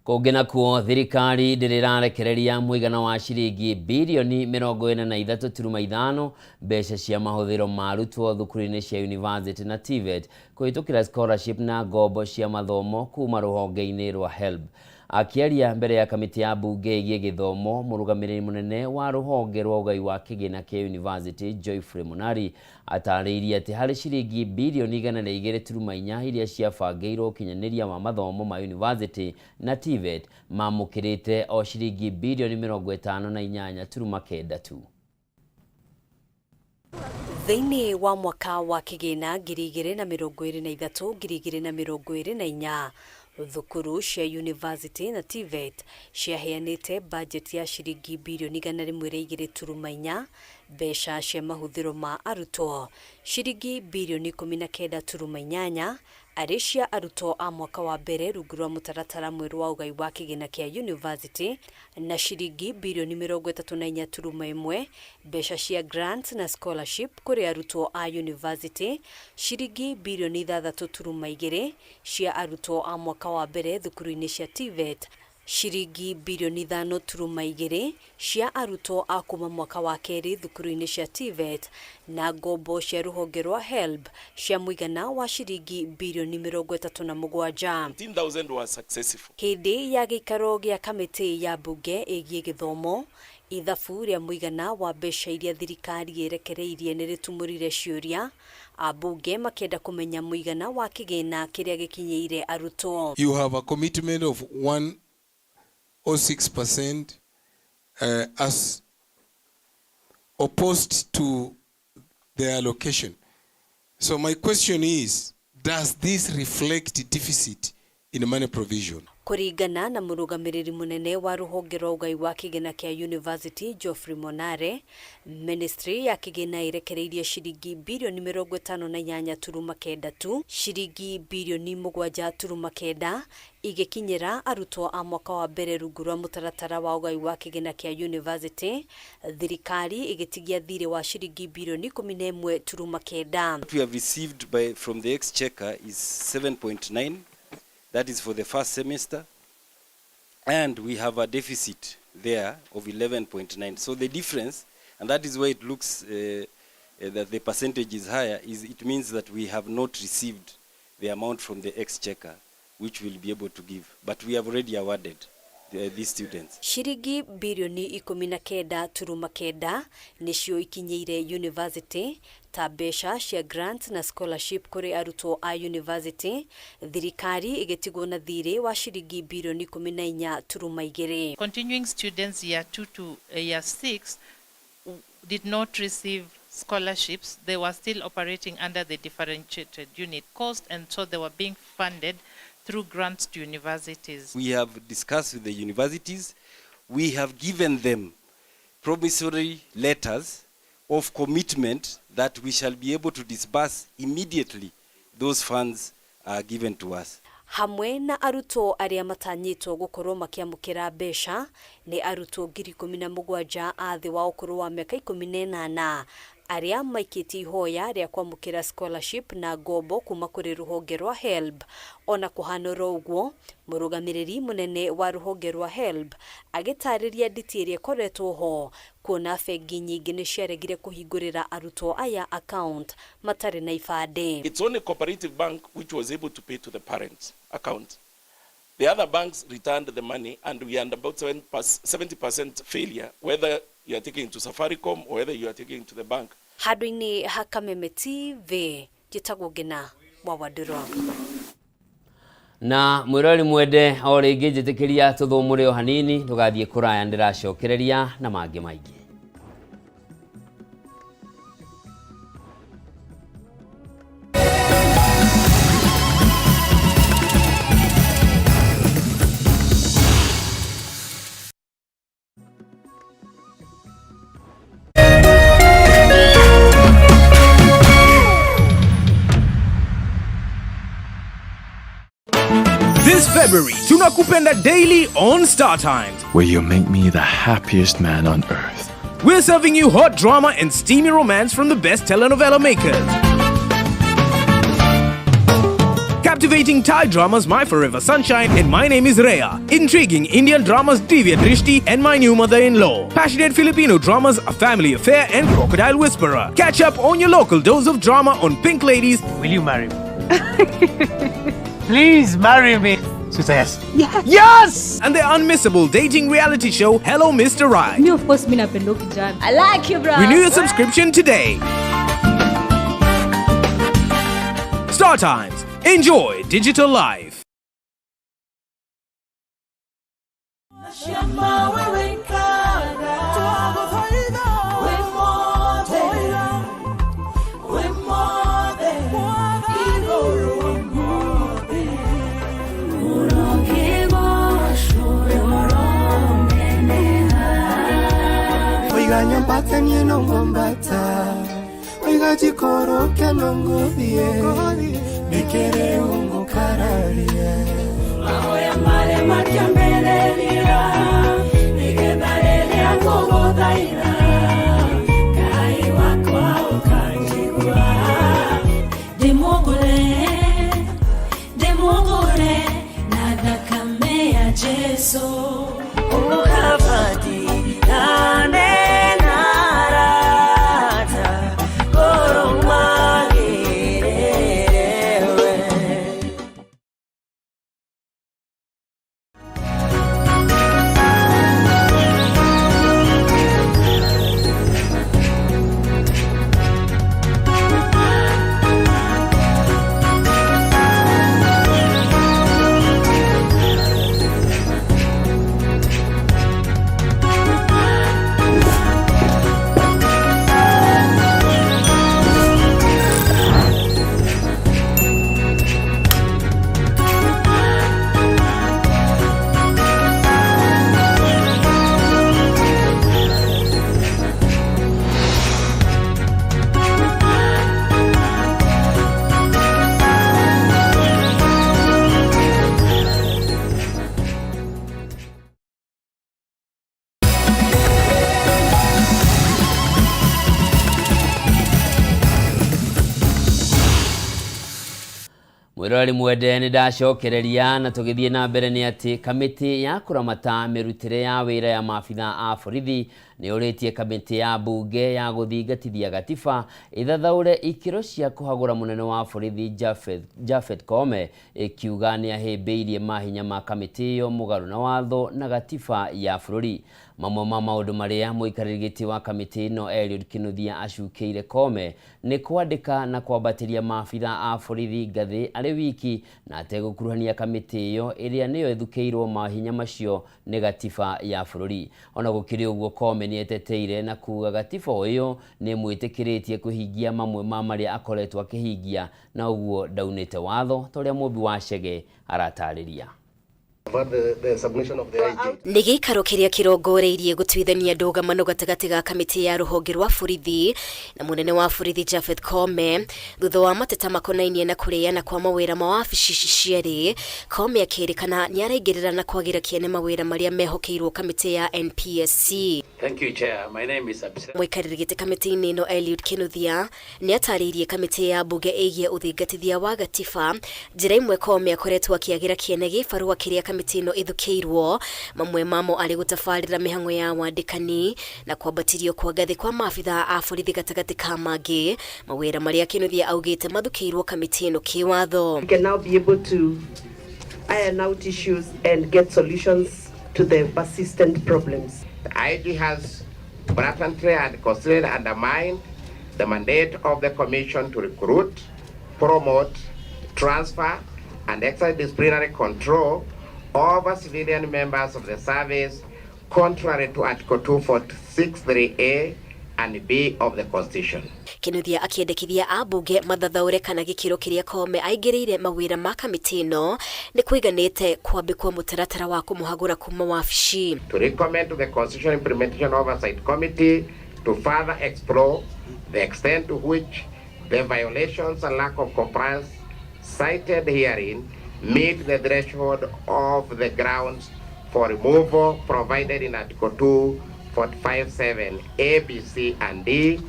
Kũngĩ nakuo thirikari ndĩrĩ ĩrarekereria mũigana wa ciringi birioni 43.5 mbeca cia mahũthĩro ma arutwo thukuru-inĩ cia university na TVET kũhĩtũkĩra scholarship na ngombo cia mathomo kuma rũhonge-inĩ rwa HELB. Akĩaria mbere ya kamĩtĩ ya mbunge ĩgiĩ gĩthomo, mũrũgamĩrĩri mũnene wa rũhonge rwa ũgai wa kĩgĩna kĩa university Geoffrey Munari atarĩirie atĩ harĩ ciringi birioni 102.4 iria ciabangĩirwo ũkinyanĩria wa mathomo ma university na TVET mamũkĩrĩte o ciringi birioni 58.9 tu. Thĩinĩ wa mwaka wa kĩgĩna 2023 2024 thukuru cia university na TVET ciaheanĩte bajeti ya ciringi birioni 102.4 mbeca cia mahũthĩro ma arutwo ciringi birioni 19.8 arĩ cia arutwo a mwaka wa mbere rungu rwa mũtaratara mwerũ wa ũgai wa kĩgĩna kĩa university na ciringi birioni 34.1 mbeca cia grants na scholarship kũrĩ arutwo a university ciringi birioni 6.2 cia arutwo a mwaka wa mbere thukuru-inĩ cia TVET ciringi birioni 5.2 cia arutwo a kuma mwaka wa kerĩ thukuru-inĩ cia TVET na ngombo cia rũhonge rwa HELB cia mũigana wa ciringi birioni 37. 15,000 were successful. Hĩndĩ ya gĩikaro gĩa kamĩtĩ ya mbunge ĩgiĩ gĩthomo ithabu rĩa mũigana wa mbeca iria thirikari ĩrekereirie nĩ rĩtumũrire ciũria ambunge makĩenda kũmenya mũigana wa kĩgĩna kĩrĩa gĩkinyĩire arutwo. You have a commitment of 106% as opposed to the allocation. So my question is, does this reflect deficit in money provision? Kũringana na mũrũgamĩrĩri mũnene wa rũhonge rwa ũgai wa kĩgĩna kĩa university Geoffrey Monare, ministry ya kĩgĩna ĩrekereirie ciringi birioni 58.9 tu ciringi birioni 7.9 igĩkinyĩra arutwo a mwaka wa mbere rungu rwa mũtaratara wa ũgai wa kĩgĩna kĩa university, thirikari ĩgĩtigia thirĩ wa ciringi birioni 11.9. What we have received from the exchequer is 7.9. That is for the first semester, and we have a deficit there of 11.9. So the difference, and that is why it looks that the percentage is higher, is it means that we have not received the amount from the exchequer which we'll be able to give, but we have already awarded these students. Ciringi birioni 19.9 nĩcio ikinyĩire university ta mbeca cia grants na scholarship kũrĩ arutwo a university, thirikari ĩgĩtigwo na thirĩ wa ciringi birioni 14.2. Continuing students year 2 to year 6 did not receive scholarships. They were still operating under the differentiated unit cost, and so they were being funded through grants to universities. We have discussed with the universities. We have given them promissory letters of commitment that we shall be able to disburse immediately those funds are given to us. Hamwe na arutwo arĩa matanyĩtwo gũkorwo makĩamũkĩra mbeca nĩ arutwo 17,000 a thĩ wa ũkũrũ wa mĩaka 18 arĩa maikĩtie ihoya rĩa kwamũkĩra scholarship na ngombo kuma kũrĩ rũhonge rwa HELB. Ona kũhana oro ũguo, mũrũgamĩrĩri mũnene wa rũhonge rwa HELB agĩtarĩria nditi ĩrĩa ĩkoretwo ho kuona bengi nyingĩ nĩ ciaregire kũhingũrĩra arutwo aya account matarĩ na ibandĩ. It's only Cooperative Bank which was able to pay to the parents' account. The other banks returned the money, and we had about 70% failure, whether you are taking to Safaricom or whether you are taking to the bank. Handũ-inĩ ha Kameme TV, njĩtagwo Ngina wa Wandũrũ. Na mwĩrori mwende o rĩngĩ njĩtĩkĩria tũthũmũre o hanini, ndũgathiĩ kũraya, ndĩracokereria na mangĩ maingĩ. This February, Tunakupenda Daily on Star Times, where you make me the happiest man on earth. We're serving you hot drama and steamy romance from the best telenovela makers. Captivating Thai dramas My Forever Sunshine and My Name is Rhea. Intriguing Indian dramas Divya Drishti and My New Mother-in-Law. Passionate Filipino dramas A Family Affair and Crocodile Whisperer. Catch up on your local dose of drama on Pink Ladies. Will you marry me? Please marry me. She says yes. Yes. Yes! And the unmissable dating reality show Hello Mr. Right. Me, of course, mi napenda kijana. I like you, bro. Renew your subscription today. Star Times. Enjoy digital life. Wambata niĩ no ngwambata Waiga njikũrũke no ngũthiĩ Nĩkĩrĩ ũngũkararia Mahoya marĩa makĩambĩrĩria nĩgetha rĩrĩa ngũgũthaitha Ngai wakwa ũkanjigua ndĩmũgũre na thakame ya Jesu ũkabatirane na arata ngoro magĩrĩre we. Mwiroreri mwende nĩ ndacokereria na tũgĩthiĩ na mbere nĩ atĩ kamĩtĩ ya kũramata mĩrutĩre ya wĩra ya maabitha a borithi nĩ ũrĩtie kamĩtĩ ya mbunge ya gũthingatithia gatiba ĩthathaũre ikĩro cia kũhagũra mũnene wa borithi Japhet Koome ĩkiuga nĩ ahĩmbĩirie mahinya ma kamĩtĩ ĩyo mũgarũ na watho na gatiba ya bũrũri. Mamwe ma maũndũ marĩa mũikarĩri gĩtĩ wa kamĩtĩ ĩno Eliud Kinuthia acukĩire Koome nĩ kwandĩka na kwambatĩria maabitha a borithi ngathĩ arĩ wiki na ategũkuruhania kamĩtĩ ĩyo ĩrĩa nĩyo ĩthukĩirwo mahinya macio nĩ gatiba ya bũrũri. Ona gũkĩrĩ ũguo Koome nĩ eteteire na kuga gatiba o ĩyo nĩ ĩmwĩtĩkĩrĩtie kũhingia mamwe ma marĩa akoretwo akĩhingia na ũguo ndaunĩte watho ta ũrĩa Mũmbi wa Chege aratarĩria. Nĩ gĩikaro kĩrĩa kĩrongoreirie gũtuithania ndũgamano gatagatĩ ga kamĩtĩ ya rũhonge rwa borithi na mũnene wa borithi Japhet Koome thutha wa mateta makonainie na kũrĩana kwa mawĩra ma wabici ici cierĩ. Koome akĩrĩkana nĩ araingĩrĩra na kwagĩra kĩene mawĩra marĩa mehokeirwo kamĩtĩ ya NPSC. Thank you, Chair. My name is Abse. Mũikarĩri gĩtĩ kamĩtĩ-inĩ ĩno Eliud Kinuthia nĩ atarĩirie kamĩtĩ ya mbunge ĩgiĩ ũthingatithia wa gatiba njĩra ĩmwe Koome akoretwo akĩagĩra kĩene gĩbarũa kĩrĩa kamĩtĩ ĩno ĩthukĩirwo mamwe mamo arĩ gũtabarĩra mĩhang'o ya wandĩkani na kwambatĩrio kwa ngathĩ kwa maabitha a borithi gatagatĩ ka mangĩ mawĩra marĩa Kinuthia augĩte mathukĩirwo kamĩtĩ ĩno kĩwatho. We can now be able to iron out issues and get solutions to the persistent problems. The IG has blatantly and consistently undermined the mandate of the Commission to recruit, promote, transfer, and exercise disciplinary control over civilian members of the service, contrary to Article 246(3)(a) and B of the Constitution. Kinuthia akĩendekithia ambunge mathathaũre kana gĩkĩro kĩrĩa Koome aingĩrĩire mawĩra ma kamĩtĩ ĩno nĩ kũiganĩte kwambĩkwo mũtaratara wa kũmũhagũra kuma wabici. To recommend to the Constitution Implementation Oversight Committee to further explore the extent to which the violations and lack of compliance cited herein meet the threshold of the grounds for removal provided in Article 245(7) A, B, C, and D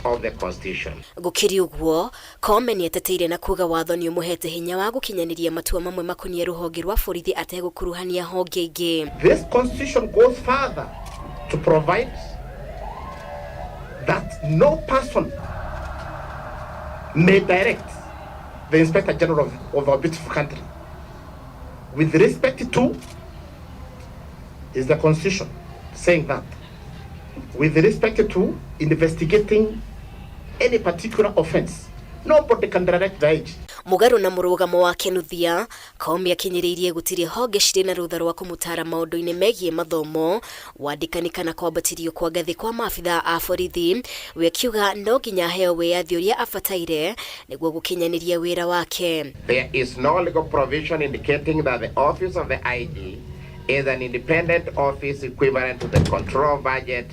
of the Constitution. Gũkĩrĩ ũguo Koome nĩ eteteire na kuga watho nĩ ũmũhete hinya wa gũkinyanĩria matua mamwe makoniĩ rũhonge rwa borithi ategũkuruhania honge ingĩ. This Constitution goes further to provide that no person may direct the Inspector General of our beautiful country with respect to, is the Constitution saying that, with respect to investigating any particular offense, nobody can direct the IG. Mũgarũ na mũrũgamo wa Kinuthia, Koome akinyĩrĩirie gũtirĩ honge cirĩ na rũtha rwa kũmũtara maũndũ-inĩ megiĩ mathomo, wandĩkani kana kwambatĩrio kwa ngathĩ kwa maabitha a borithi, we akiuga no nginya aheo wĩyathi ũrĩa abataire nĩguo gũkinyanĩria wĩra wake. There is no legal provision indicating that the office of the IG is an independent office equivalent to the control of budget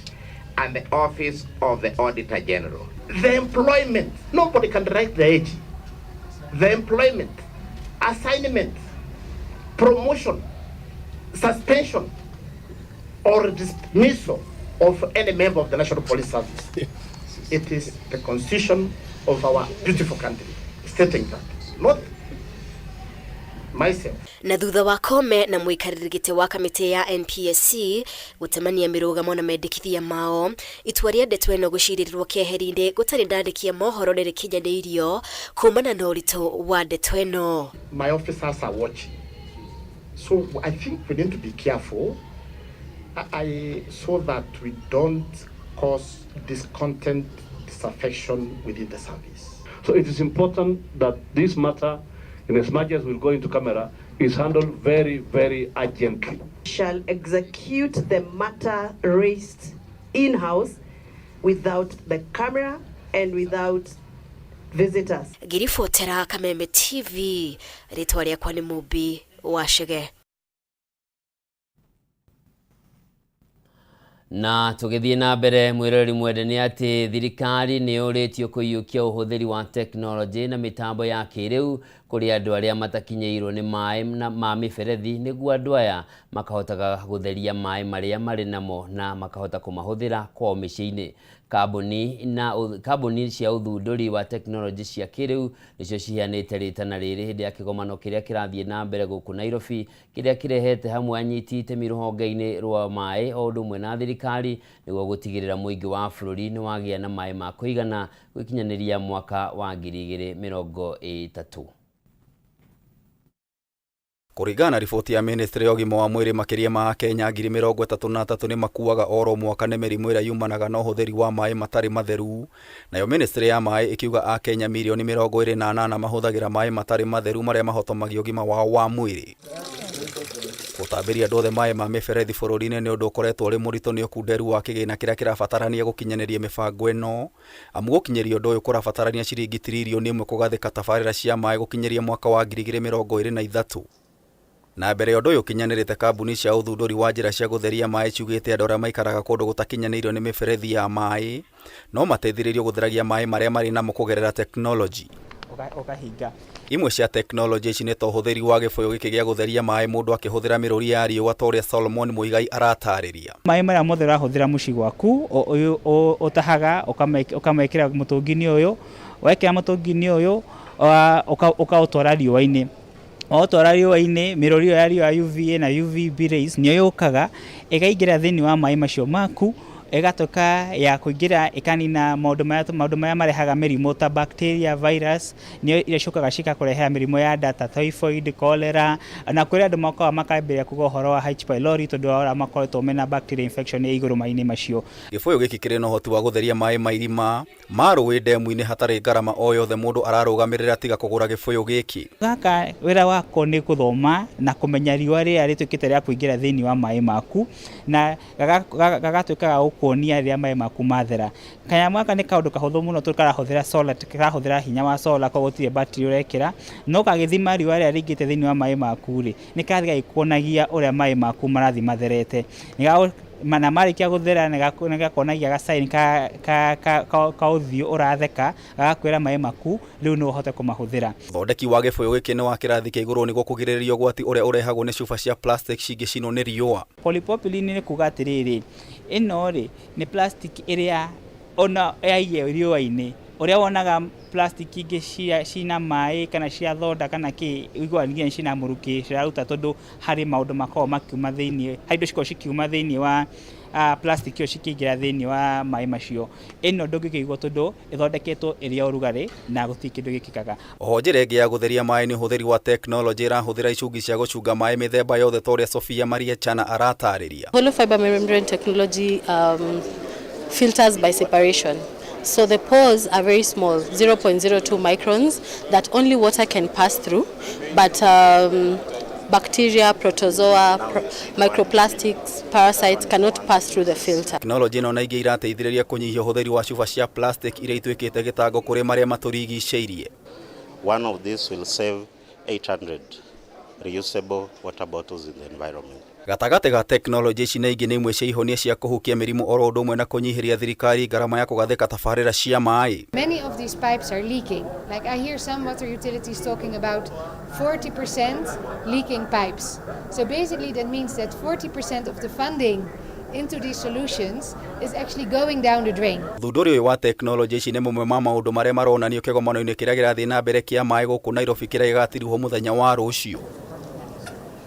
and the Office of the Auditor General. The employment, nobody can write the age. The employment, assignment, promotion, suspension, or dismissal of any member of the National Police Service. It is the constitution of our beautiful country stating that, not myself. Na thutha wa Kome na mũikarĩri gĩtĩ wa kamĩtĩ ya NPSC gũtemania mĩrũgamo na mendekithia mao, itua rĩa ndeto ĩno gũcirĩrwo keheri-inĩ gũtarĩ ndandĩki a mohoro nĩ rĩkinyanĩirio kumana na ũritũ wa ndeto ĩno. My officers are watching. So I think we need to be careful so that we don't cause discontent, disaffection within the service. So it is important that this matter, in as much as we'll go into camera, is handled very, very urgently. Shall execute the matter raised in-house without the camera and without visitors. Ngĩribotera Kameme TV, rĩtwa rĩakwa nĩ Mũmbi wa Chege. Na tũgĩthiĩ na mbere mwĩroreri mwende nĩ atĩ thirikari nĩ yũrĩtio kũiyũkia ũhũthĩri wa tekinoronjĩ na mĩtambo ya kĩrĩu kũrĩ andũ arĩa matakinyĩirwo nĩ maĩ na ma mĩberethi nĩguo andũ aya makahotaga gũtheria maĩ marĩa marĩ namo na makahota kũmahũthĩra kwao mĩciĩ-inĩ. Kambuni cia ũthundũri wa tekinoronjĩ cia kĩrĩu nĩcio ciheanĩte rĩtana rĩrĩ hĩndĩ ya kĩgomano kĩrĩa kĩrathiĩ na mbere gũkũ Nairobi, kĩrĩa kĩrehete hamwe anyiti itemi rũhonge-inĩ rwa maĩ o ũndũ ũmwe na thirikari nĩguo gũtigĩrĩra mũingĩ wa bũrũri nĩ wagĩa na maĩ ma kũigana gũkinyanĩria mwaka wa 2030. Kũringana na riboti ya ministry ya ũgima wa mwĩrĩ, makĩria ma Akenya 33,000 nĩ makuaga oro mwaka nĩ mĩrimũ ĩrĩa yumanaga na ũhũthĩri wa maĩ matarĩ matheru. Nayo ministry ya maĩ ĩkiuga Akenya mirioni 28 mahũthagĩra maĩ matarĩ matheru marĩa mahotomagia ũgima wao wa mwĩrĩ. Gũtambĩria andũ othe maĩ ma mĩberethi bũrũri-inĩ nĩ ũndũ ũkoretwo ũrĩ mũritũ nĩ ũkunderu wa kĩgĩna kĩrĩa kĩrabatarania gũkinyanĩria mĩbango ĩno, amu gũkinyĩria ũndũ ũyũ kũrabatarania ciringi tiririoni 1 kũgathĩka tabarĩra cia maĩ gũkinyĩria mwaka wa 2023. Na mbere ya ũndũ ũyũ ũkinyanĩrĩte, kambuni cia ũthundũri wa njĩra cia gũtheria maĩ ciugĩte andũ arĩa maikaraga kũndũ gũtakinyanĩirio nĩ mĩberethi ya maĩ no mateithĩrĩrio gũtheragia maĩ marĩa marĩ namo kũgerera tekinoronjĩ. Ũkahinga. Imwe cia tekinoronjĩ ici nĩ ta ũhũthĩri wa gĩbũyũ gĩkĩ gĩa gũtheria maĩ mũndũ akĩhũthĩra mĩrũri ya riũa ta ũrĩa Solomon Muigai aratarĩria. Maĩ marĩa mothe ũrahũthĩra mũciĩ gwaku ũtahaga ũkamekĩra mũtũngi-inĩ ũyũ, wekĩra mũtũngi-inĩ ũyũ ũkaũtwara riũa-inĩ. Waũtwara riũa-inĩ, mĩrũri ĩyo ya riũa UVA na UVB rays nĩyo yũkaga ĩkaingĩra thĩinĩ wa maĩ macio maku, ĩgatuĩka ya kũingĩra ĩkanina maũndũ marĩa marehaga mĩrimũ ta bacteria, virus, nĩyo iria ciũkaga cigakũrehera mĩrimũ ya nda ta typhoid, cholera, na kũrĩ andũ makoragwo makambĩrĩria kuga ũhoro wa H pylori tondũ wa ũrĩa makoretwo mena bacteria infection ya igũrũ maĩ-inĩ macio. Gĩbũyũ gĩkĩ kĩrĩ na ũhoti wa gũtheria maĩ ma irima ma rũĩ ndemu-inĩ hatarĩ ngarama o yothe mũndũ ararũgamĩrĩra tiga kũgũra gĩbũyũ gĩkĩ. Gaka wĩra wako nĩ gũthoma na kũmenya riũa rĩrĩa rĩtuĩkĩte rĩa kũingĩra thĩinĩ wa maĩ maku, na gagatuĩka ga gũkuonia rĩrĩa maĩ maku mathera. Kanyamũ gaka nĩ kaũndũ kahũthũ mũno tondũ karahũthĩra solar, karahũthĩra hinya wa solar, koguo gũtirĩ battery ũrekĩra, no gagĩthima riũa rĩrĩa rĩingĩrĩte thĩinĩ wa maĩ maku rĩ, nĩ karathiĩ gagĩkuonagia ũrĩa maĩ maku marathiĩ matherete. Na marĩkia gũthera nĩ gakuonagia ga sign ka ũthiũ ũratheka, gagakwĩra maĩ maku rĩu no ũhote kũmahũthĩra. Ũthondeki wa gĩbũyũ gĩkĩ nĩ wa kĩrathi kĩa igũrũ nĩguo kũgirĩrĩria ũgwati ũrĩa ũrehagwo nĩ cuba cia plastic cingĩcinwo nĩ riũa. Polypropylene nĩ kuga atĩrĩrĩ, ĩno rĩ nĩ plastic ĩrĩa ona yaigio riũa-inĩ, ũrĩa wonaga plastic ingĩ cina maĩ kana cia thonda kana kĩ, ũiguaga nginya cina mũrukĩ ciraruta tondũ harĩ maũndũ makoragwo makiuma thĩinĩ, harĩ indo cikoragwo cikiuma thĩinĩ wa plastic ĩyo cikĩingĩra thĩinĩ wa maĩ macio. Ĩno ndũngĩkĩigua tondũ ĩthondeketwo ĩrĩ ya ũrugarĩ na gũtirĩ kĩndũ gĩkĩkaga. Oho njĩra ĩngĩ ya gũtheria maĩ nĩ ũhũthĩri wa tekinoronjĩ ĩrahũthĩra icungi cia gũcunga maĩ mĩthemba yothe ta ũrĩa Sofia Maria Chana aratarĩria. Hollow fiber membrane technology filters by separation. So the pores are very small, 0.02 microns, that only water can pass through, but bacteria, protozoa, microplastics, parasites cannot pass through the filter. Tekinoronjĩ ĩno na ingĩ irateithĩrĩria kũnyihia ũhũthĩri wa cuba cia plastic iria ituĩkĩte gĩtango kũrĩ marĩa matũrigicĩirie. One of these will save 800 reusable water bottles in the environment. Gatagatĩ ga tekinoronjĩ ici na ingĩ nĩ imwe cia ihonia cia kũhukia mĩrimũ oro ũndũ ũmwe na kũnyihĩria thirikari ngarama ya kũgathĩka tabarĩra cia maĩ. Many of these pipes are leaking. Like I hear some water utilities talking about 40% leaking pipes. So basically that means that 40% of the funding into these solutions is actually going down the drain. Ũthundũri ũyũ wa tekinoronjĩ ici nĩ mamwe ma maũndũ marĩa maronanio kĩgomano-inĩ kĩrĩa kĩrathiĩ na mbere kĩa maĩ gũkũ Nairobi kĩrĩa gĩgatirihwo mũthenya wa rũciũ.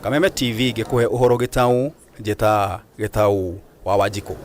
Kameme TV ngĩkũhe ũhoro gĩtaũ, njĩta Gĩtaũ wa Wanjikũ.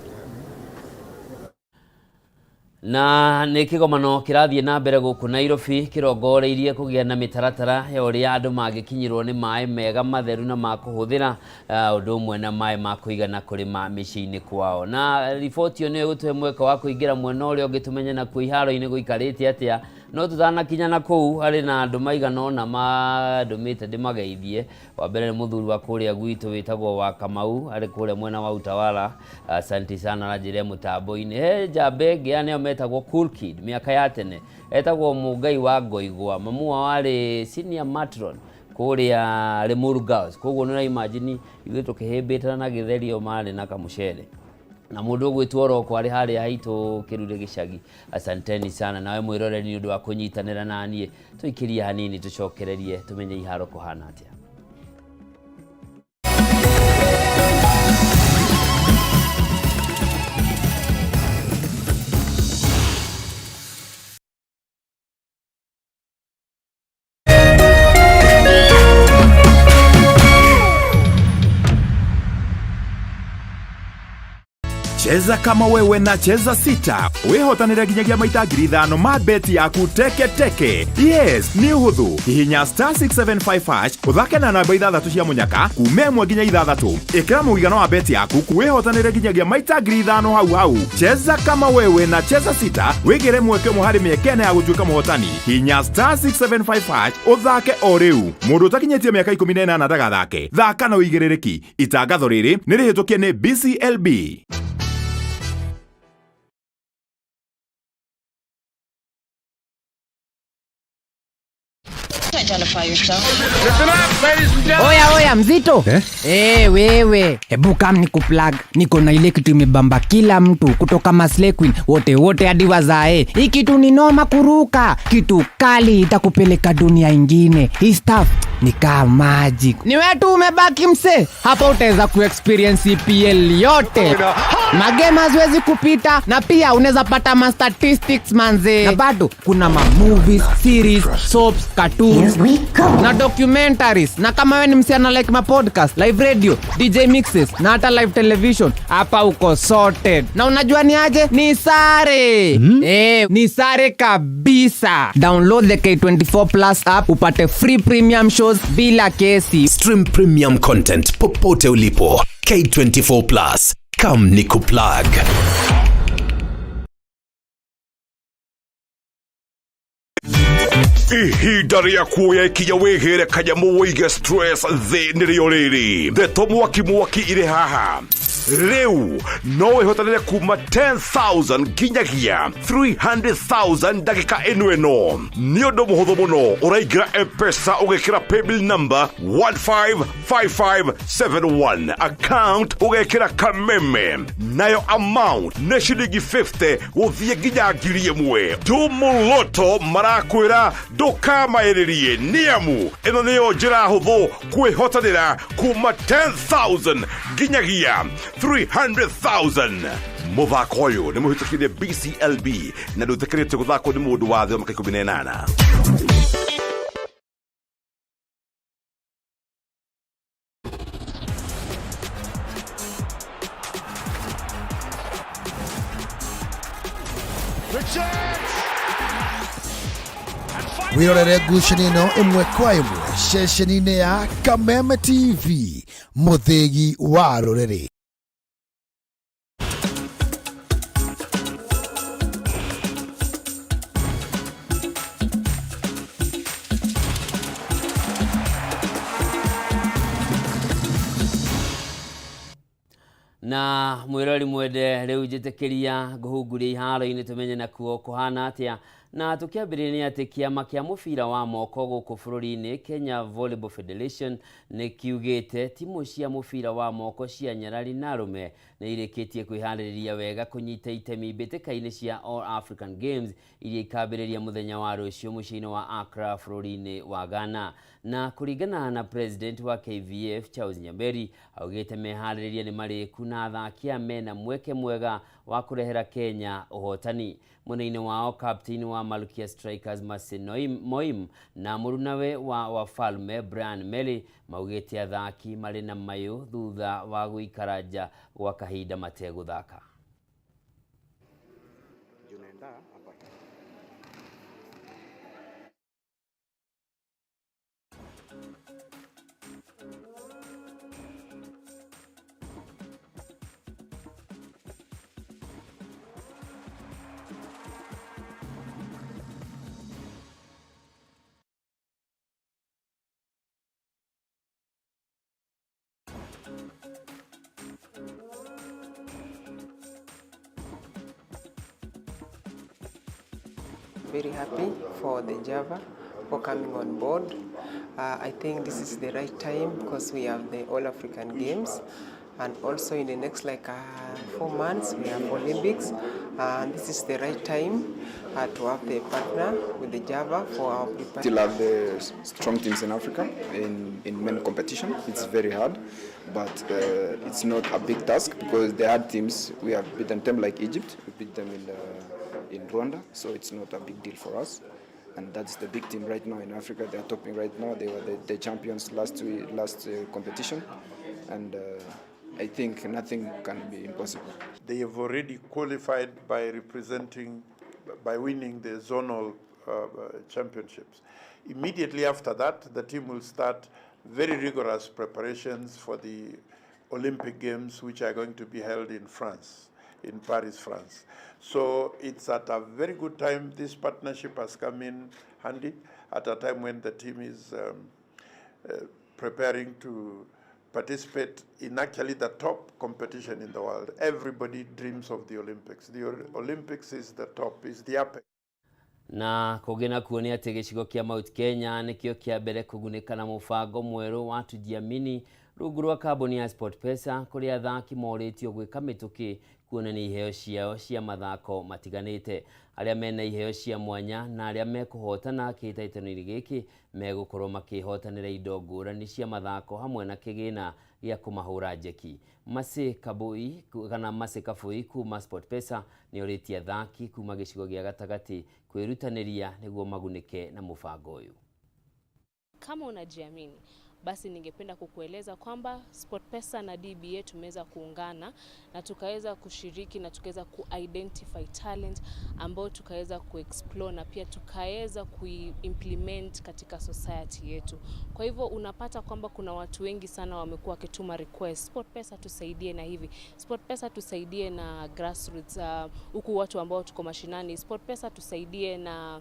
Na nĩ kĩgomano kĩrathiĩ na mbere gũkũ Nairobi kĩrongoreirie kũgĩa na mĩtaratara ya ũrĩa andũ mangĩkinyĩrwo nĩ maĩ mega matheru na ma kũhũthĩra ũndũ ũmwe na maĩ ma kũigana kũrĩma mĩciĩ-inĩ kwao. Na riboti ĩyo nĩyo ĩgũtũhe mweke wa kũingĩra mwena ũrĩa ũngĩ tũmenye nakuo iharo-inĩ gũikarĩte atĩa. No tũtanakinya na kũu harĩ na andũ maigana ũna mandũmĩte ndĩmageithie. Wa mbere nĩ mũthuri wa kũrĩa gwitũ wĩtagwo wa Kamau arĩ kũrĩa mwena wa Utawala. Asante sana aranjĩre mũtambo-inĩ. He njamba ĩngĩ nĩyo metagwo Cool Kid mĩaka ya tene, etagwo Mũngai wa Ngoigwa, mamu wao arĩ senior matron kũrĩa Limuru Girls. Koguo nĩ ũra imagine ithuĩ tũkĩhĩmbĩte na gĩtherio marĩ na kamũcere na mũndũ ũgwĩtwo Roko arĩ harĩa haitũ Kĩrure gĩcagi. Asanteni sana nawe mwĩroreri nĩ ũndũ wa kũnyitanĩra na niĩ. Tũikĩrie hanini tũcokererie tũmenye iharo kũhana atĩa. Cheza kama wewe na Cheza Sita wihotanire nginyagia maita 5,000 ma beti yaku teke teke. Yes, nĩ ũhũthũ. Hihinya star 675 hash ũthake na namba 6 cia mũnyaka kuma 1 nginya 6. Ĩkĩra mũigana wa beti yaku wihotanire nginyagia maita 5,000 hau hau. Cheza kama wewe na Cheza Sita wĩgĩre mweke ũmwe harĩ mĩeke ĩna ya gũtuĩka mũhotani. Hihinya star 675 hash ũthake o rĩu. Mũndũ ũtakinyĩtie mĩaka 18 ndagathake. Thaka na ũigĩrĩrĩki. Itangatho rĩrĩ nĩ rĩhĩtũkie nĩ BCLB. Oya oya mzito eh? Wewe hebu kam ni kuplug, niko na ile kitu imebamba kila mtu kutoka Maslay Queen wote wote hadi wazae. Hii kitu ni noma kuruka, kitu kali itakupeleka dunia ingine. Hii stuff ni kama magic. Ni wewe tu umebaki mse, hapa utaweza kuexperience EPL yote. Magame haziwezi kupita na pia unaweza pata ma statistics manze. Na bado kuna ma movies, series, soaps, cartoons na documentaries. Na kama wewe ni msichana like ma podcast, live radio, DJ mixes na hata live television, hapa uko sorted. Na unajua ni aje? Ni sare. Ni sare kabisa. Download the K24 Plus app upate free premium shows bila kesi. Stream premium content popote ulipo. K24 Plus. Come nikuplug. Ihinda rĩa kuoya ikinya wĩgĩre kanyamũ wĩige stress thĩ nĩrĩo rĩrĩ. Ndeto mwaki mwaki irĩ haha. Rĩu no wĩhotanĩre kuma 10,000 nginyagia 300,000 ndagĩka ĩno ĩno. Nĩ ũndũ mũhũthũ mũno, ũraingĩra M-Pesa ũgekĩra paybill number 155571, account ũgekĩra Kameme, nayo amount nĩ ciringi 50 gũthiĩ nginya 1,000. Tumuloto marakwĩra ndũkamaĩrĩrie nĩamu ĩno nĩyo njĩra hũthũ kwĩhotanĩra kuma 10,000 nginyagia 300,000. Mũthako ũyũ nĩ mũhĩtũkĩrie BCLB na ndũĩtĩkĩrĩtio gũthakwo nĩ mũndũ wa thĩ wa mĩaka 18. Wĩrorere ngucanio ĩno ĩmwe kwa ĩmwe ceceni-inĩ ya Kameme TV, mũthĩgi wa rũrĩrĩ. Na mwirori mwende riu njitikiria nguhunguria iharo-inĩ tumenye nakuo kũhana atĩa Na tukiambĩrĩria nĩ atĩ kĩama kĩa mũbira wa moko gũkũ bũrũri-inĩ Kenya Volleyball Federation nĩ kiugĩte timu cia mũbira wa moko cia nyarari na arũme nĩ irĩkĩtie kwĩharĩrĩria wega kũnyita itemi mbĩtĩka-inĩ cia All African Games iria ikambĩrĩria mũthenya wa rũciũ mũciĩ-inĩ wa Accra bũrũri-inĩ wa Ghana. Na kũringana na president wa KVF Charles Nyamberi augĩte meharĩrĩria nĩ marĩku na athaki aya mena mweke mwega wa kũrehera Kenya ũhotani. Mwena-inĩ wao captain wa Malkia Strikers Mercy Moim na mũrunawe wa Wafalme Brian Meli maugĩte athaki marĩ na mayũ thutha wa gũikara nja gwa kahinda mategũthaka. Very happy for the Java for coming on board. I think this is the right time because we have the All African Games, and also in the next 4 months we have Olympics, and this is the right time to have the partner with the Java for our preparation. Still have the strong teams in Africa in men competition. It's very hard, but it's not a big task because they had teams. We have beaten them like Egypt. We beat them in Rwanda, so it's not a big deal for us. And that's the big team right now in Africa. They are topping right now. They were the champions last competition, and I think nothing can be impossible. They have already qualified by winning the zonal championships. Immediately after that, the team will start very rigorous preparations for the Olympic Games, which are going to be held in France, in Paris, France. So it's at a very good time. This partnership has come in handy at a time when the team is preparing to participate in actually the top competition in the world. Everybody dreams of the Olympics. The Olympics is the top, is the apex. Na kũngĩ nakuo nĩ atĩ gĩcigo kĩa Mount Kenya nĩkĩo kĩa mbere kũgunĩka na mũbango mwerũ wa Tujiamini rungu rwa kambuni ya SportPesa kũrĩa athaki morĩtio gwĩka mĩtũkĩ kuonania iheo ciao cia mathako matiganĩte. Arĩa mena iheo cia mwanya na arĩa mekũhotana kĩhĩtahĩtano-inĩ gĩkĩ megũkorwo makĩhotanĩra indo ngũrani cia mathako hamwe na kĩgĩna gĩa kũmahũra njeki. Mercy Kabui kana Mercy Kabui kuma SportPesa nĩ orĩtie athaki kuma gĩcigo gĩa gatagatĩ kwĩrutanĩria nĩguo magunĩke na mũbango ũyũ. Kama unajiamini, basi ningependa kukueleza kwamba SportPesa na DBA tumeweza kuungana na tukaweza kushiriki na tukaweza ku-identify talent ambao tukaweza ku-explore na pia tukaweza ku-implement katika society yetu. Kwa hivyo unapata kwamba kuna watu wengi sana wamekuwa wakituma request, SportPesa tusaidie na hivi, SportPesa tusaidie na grassroots, huku watu ambao tuko mashinani, SportPesa tusaidie na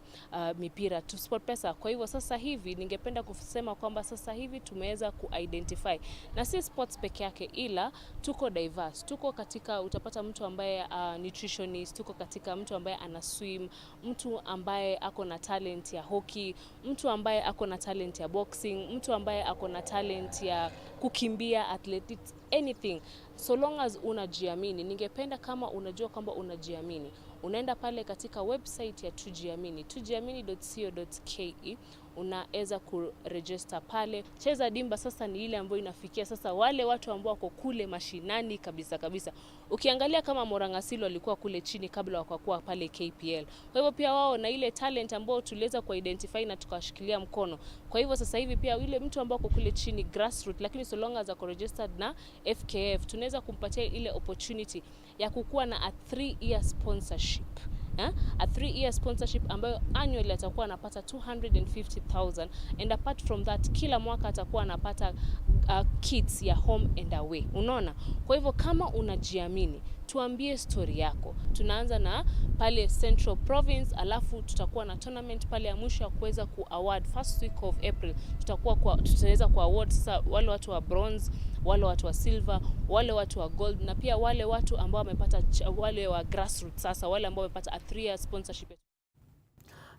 mipira, SportPesa. Kwa hivyo sasa hivi ningependa kusema kwamba sasa hivi tumeweza ku-identify na si sports peke yake, ila tuko diverse. Tuko katika, utapata mtu ambaye nutritionist, tuko katika mtu ambaye ana swim, mtu ambaye ako na talent ya hockey, mtu ambaye ako na talent ya boxing, mtu ambaye ako na talent ya kukimbia, athletics, anything. So long as unajiamini. Ningependa kama unajua kwamba unajiamini, unaenda pale katika website ya Tujiamini, tujiamini.co.ke, unaweza kuregister pale. Cheza Dimba sasa ni ile ambayo inafikia sasa wale watu ambao wako kule mashinani kabisa kabisa. Ukiangalia kama Morangasilo alikuwa kule chini kabla wakakuwa pale KPL. Kwa hivyo pia wao na ile talent ambayo tuliweza kuidentify na tukashikilia mkono. Kwa hivyo sasa hivi pia yule mtu ambao ako kule chini grassroots, lakini so long as ako registered na FKF, tunaweza kumpatia ile opportunity ya kukuwa na a 3-year sponsorship. A 3-year sponsorship ambayo annually atakuwa anapata 250,000, and apart from that kila mwaka atakuwa anapata kits ya home and away. Unaona? Kwa hivyo kama unajiamini, tuambie story yako. Tunaanza na pale Central Province, alafu tutakuwa na tournament pale ya mwisho ya kuweza ku award first week of April. Tutaweza ku award sasa wale watu wa bronze, wale watu wa silver, wale watu wa gold, na pia wale watu ambao wamepata, wale wa grassroots sasa, wale ambao wamepata a 3-year sponsorship.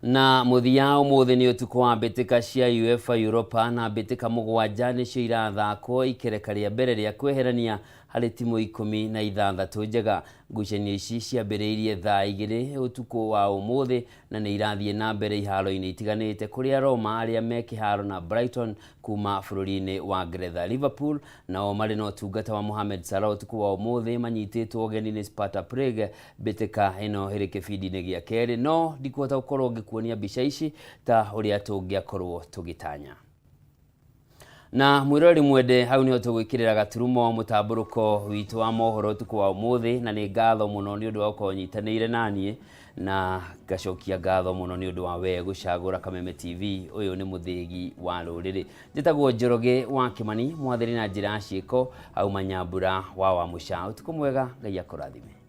Na mũthia ũmũthĩ nĩ ũtukũ wa mbĩtĩka cia UEFA Europa na mbĩtĩka 7 nĩcio irathakwo ikereka rĩa mbere rĩa kweherania harĩ timu 16 njega. Ngucanio ici ciambĩrĩirie thaa 2 ũtukũ wa ũmũthĩ na nĩ irathiĩ na mbere iharo-inĩ itiganĩte kũrĩa Roma arĩa me kĩharo na Brighton kuma bũrũri-inĩ wa Ngeretha. Liverpool nao marĩ na ũtungata wa Mohamed Salah ũtukũ wa ũmũthĩ manyitĩtwo ũgeni nĩ Sparta Prague. Mbĩtĩka ĩno ĩrĩ kĩbindi-inĩ gĩa kerĩ no ndikũhota gũkorwo ngĩkuonia mbica ici ta ũrĩa tũngĩakorwo tũgĩtanya. Na mwĩroreri mwende, hau niho tũgwĩkĩrĩra gaturumo mũtambũrũko witũ wa mohoro ũtukũ wa ũmũthĩ, na nĩ ngatho mũno nĩ ũndũ wa gũkorwo nyitanĩire naniĩ, na ngacokia ngatho mũno nĩ ũndũ wa we gũcagũra Kameme TV. Ũyũ nĩ mũthĩgi wa rũrĩrĩ. Njĩtagwo Njoroge wa Kĩmani, mwathĩri na njĩra ya ciĩko auma Nyambura wa Wamũca. Ũtukũ mwega, Ngai akũrathime.